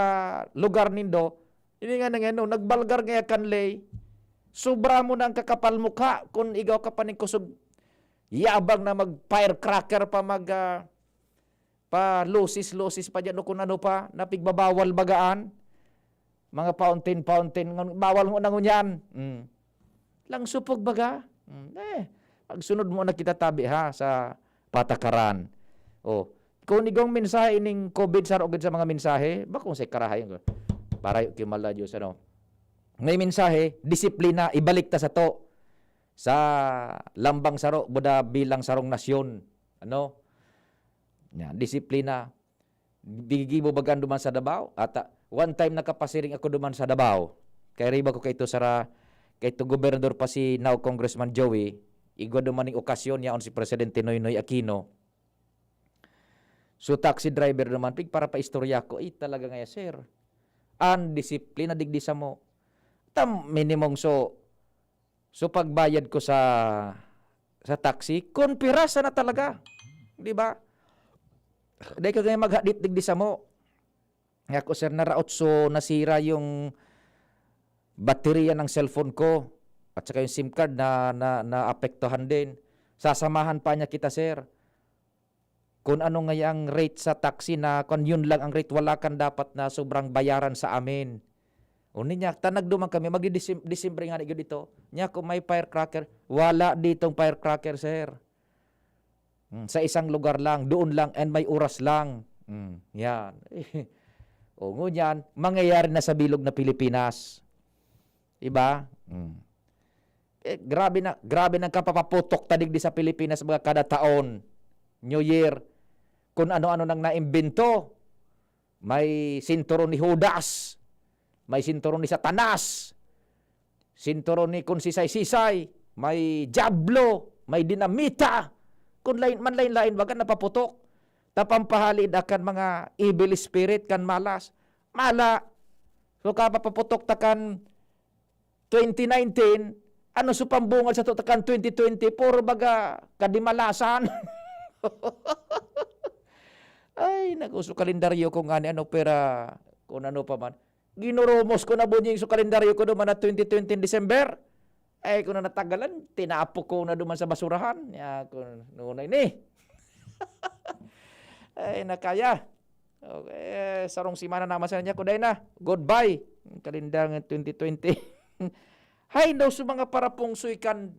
lugar nindo. Ini nga na nga, no, nagbalgar ngaya kan ley. Sobra mo na ang kakapal mukha kun igaw ka pa ning kusog yabang na mag-firecracker pa, mag, ah, pa-lusis-lusis pa diyan o kun ano pa, na pigbabawal bagaan. Mga fountain, fountain, ngan-, bawal mo na ngunyan. Mm. Lang supog baga. Mm. Eh, pagsunod mo na kita tabi, ha, sa patakaran. Oh, kung igong mensahe ining COVID sa rugid sa mga mensahe, bakong sa karahay ko. Para yung kimala Diyos, ano. May mensahe, disiplina, ibalik ta sa to. Sa lambang saro, buda bilang sarong nasyon. Ano? Yan, disiplina. Gigibo baga duman sa Davao? At, ah, one time nakapasiring ako duman sa Davao. Kay riba ko kaito sara, kaito gobernador pa si now Congressman Joey, igwa duman ning okasyon yaon si Presidente Noynoy Aquino. So, taxi driver duman, pig para paistorya ko, "Eh, talaga nga ya, sir. An disiplina digdi samo. Tam, minimong so, So, pagbayad ko sa, sa taxi, konpirasa na talaga. Di ba? Dai ka ganyan maghadit digdi samo. Nga ako, sir, naraot so nasira yung baterya ng cellphone ko. At saka yung SIM card na, na, naapektuhan din. Sasamahan pa niya kita, sir. Kung ano nga ang rate sa taxi na, kung yun lang ang rate, wala kang dapat na sobrang bayaran sa amin. O niya, ta nagduman kami, magdi-Decem-, December nga na gyud ito. Niya, kung may firecracker, wala ditong firecracker, sir. Hmm, sa isang lugar lang, doon lang, and may oras lang. Hmm, yan. O, ngunyan, mangyayari na sa bilog na Pilipinas. Diba? Hmm. Eh, grabe na, grabe nang kapapaputok ta digdi sa Pilipinas, mga kada taon, New Year. Kung ano-ano nang naimbento. May sinturon ni Judas, may sinturon ni Satanas, sinturon ni kung sisay-sisay, may dyablo, may dinamita, kung lain, man lain-lain, baga napaputok. Tapampahali da kan mga evil spirit, kan malas. Mala. So, kapapaputok ta kan twenty nineteen, ano so pambungad sa tutukan twenty twenty-four, baga, kadimalasan. Ay, naku, so kalendaryo ko nga ni ano, pera, kung ano pa man. Ginurumos ko na bunying so kalendaryo ko duman na twenty twenty December. Ay, kung na natagalan, tinapo ko na duman sa basurahan. Ya, kung ano na ini. Ay, nakaya. Okay, sarong semana na, masaya niya ko, dai na. Goodbye. Ang kalindang twenty twenty. Hay, no, sa mga parapungsoy kan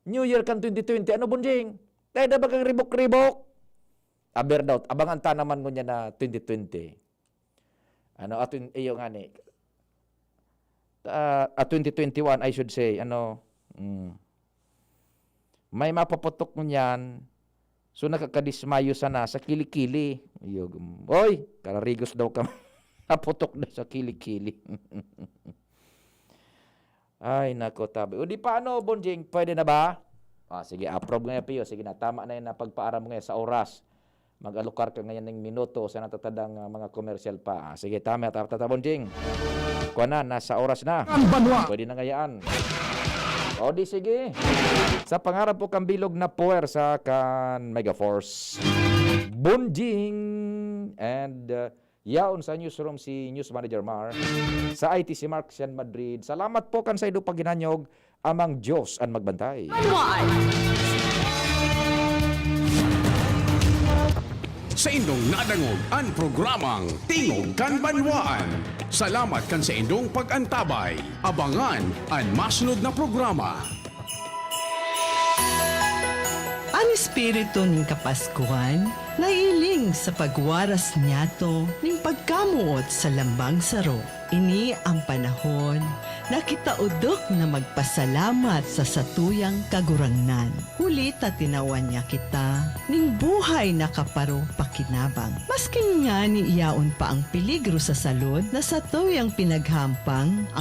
New Year kan twenty twenty. Ano, Bonjing? Tayo na bagang ribok-ribok? Aber daw, abangan ta naman ngunyan na twenty twenty. Ano, ato yung, iyo nga ni. Ah, ah, twenty twenty-one, I should say, ano, mm. May mapaputok ngunyan, so nakakadismayo sana sa kili-kili. Iyo, gum-, oy, kararigos daw ka. Naputok na sa kili-kili. Ay, nako, tabi. O di paano, Bonjing? Pwede na ba? Ah, sige, approve ngayon, Pio. Sige na, tama na yun na pagpaaram ngayon sa oras. Mag-alokar ka ngayon ng minuto sa natatadang, ah, mga komersyal pa. Ah, sige, tama, tama, tama, Bonjing. Kuha na, nasa oras na. Ang banwa. Pwede na ngayaan. O di sige. Sa pangarap po kang bilog na puwersa kan Megaforce. Bonjing and, uh, yaon sa newsroom si News Manager Mar. Sa I T si Mark Sian Madrid. Salamat po kan sa ido paghinanyog. Amang Diyos an magbantay. Banwaan. Sa indong nadangog an programang Tingog kan Banwaan. Salamat kan sa indong pag-antabay. Abangan an masunod na programa. An espiritu nin Kapaskuhan naihiling sa pagwaras niyato nin pagkamoot sa lambang saro. Ini an panahon na kita odok na magpasalamat sa satuyang Kagurangnan, huli ta tinawan niya kita nin buhay na kaparopakinabang. Maski ngani yaon pa ang peligro sa salud na satuyang pinaghampang,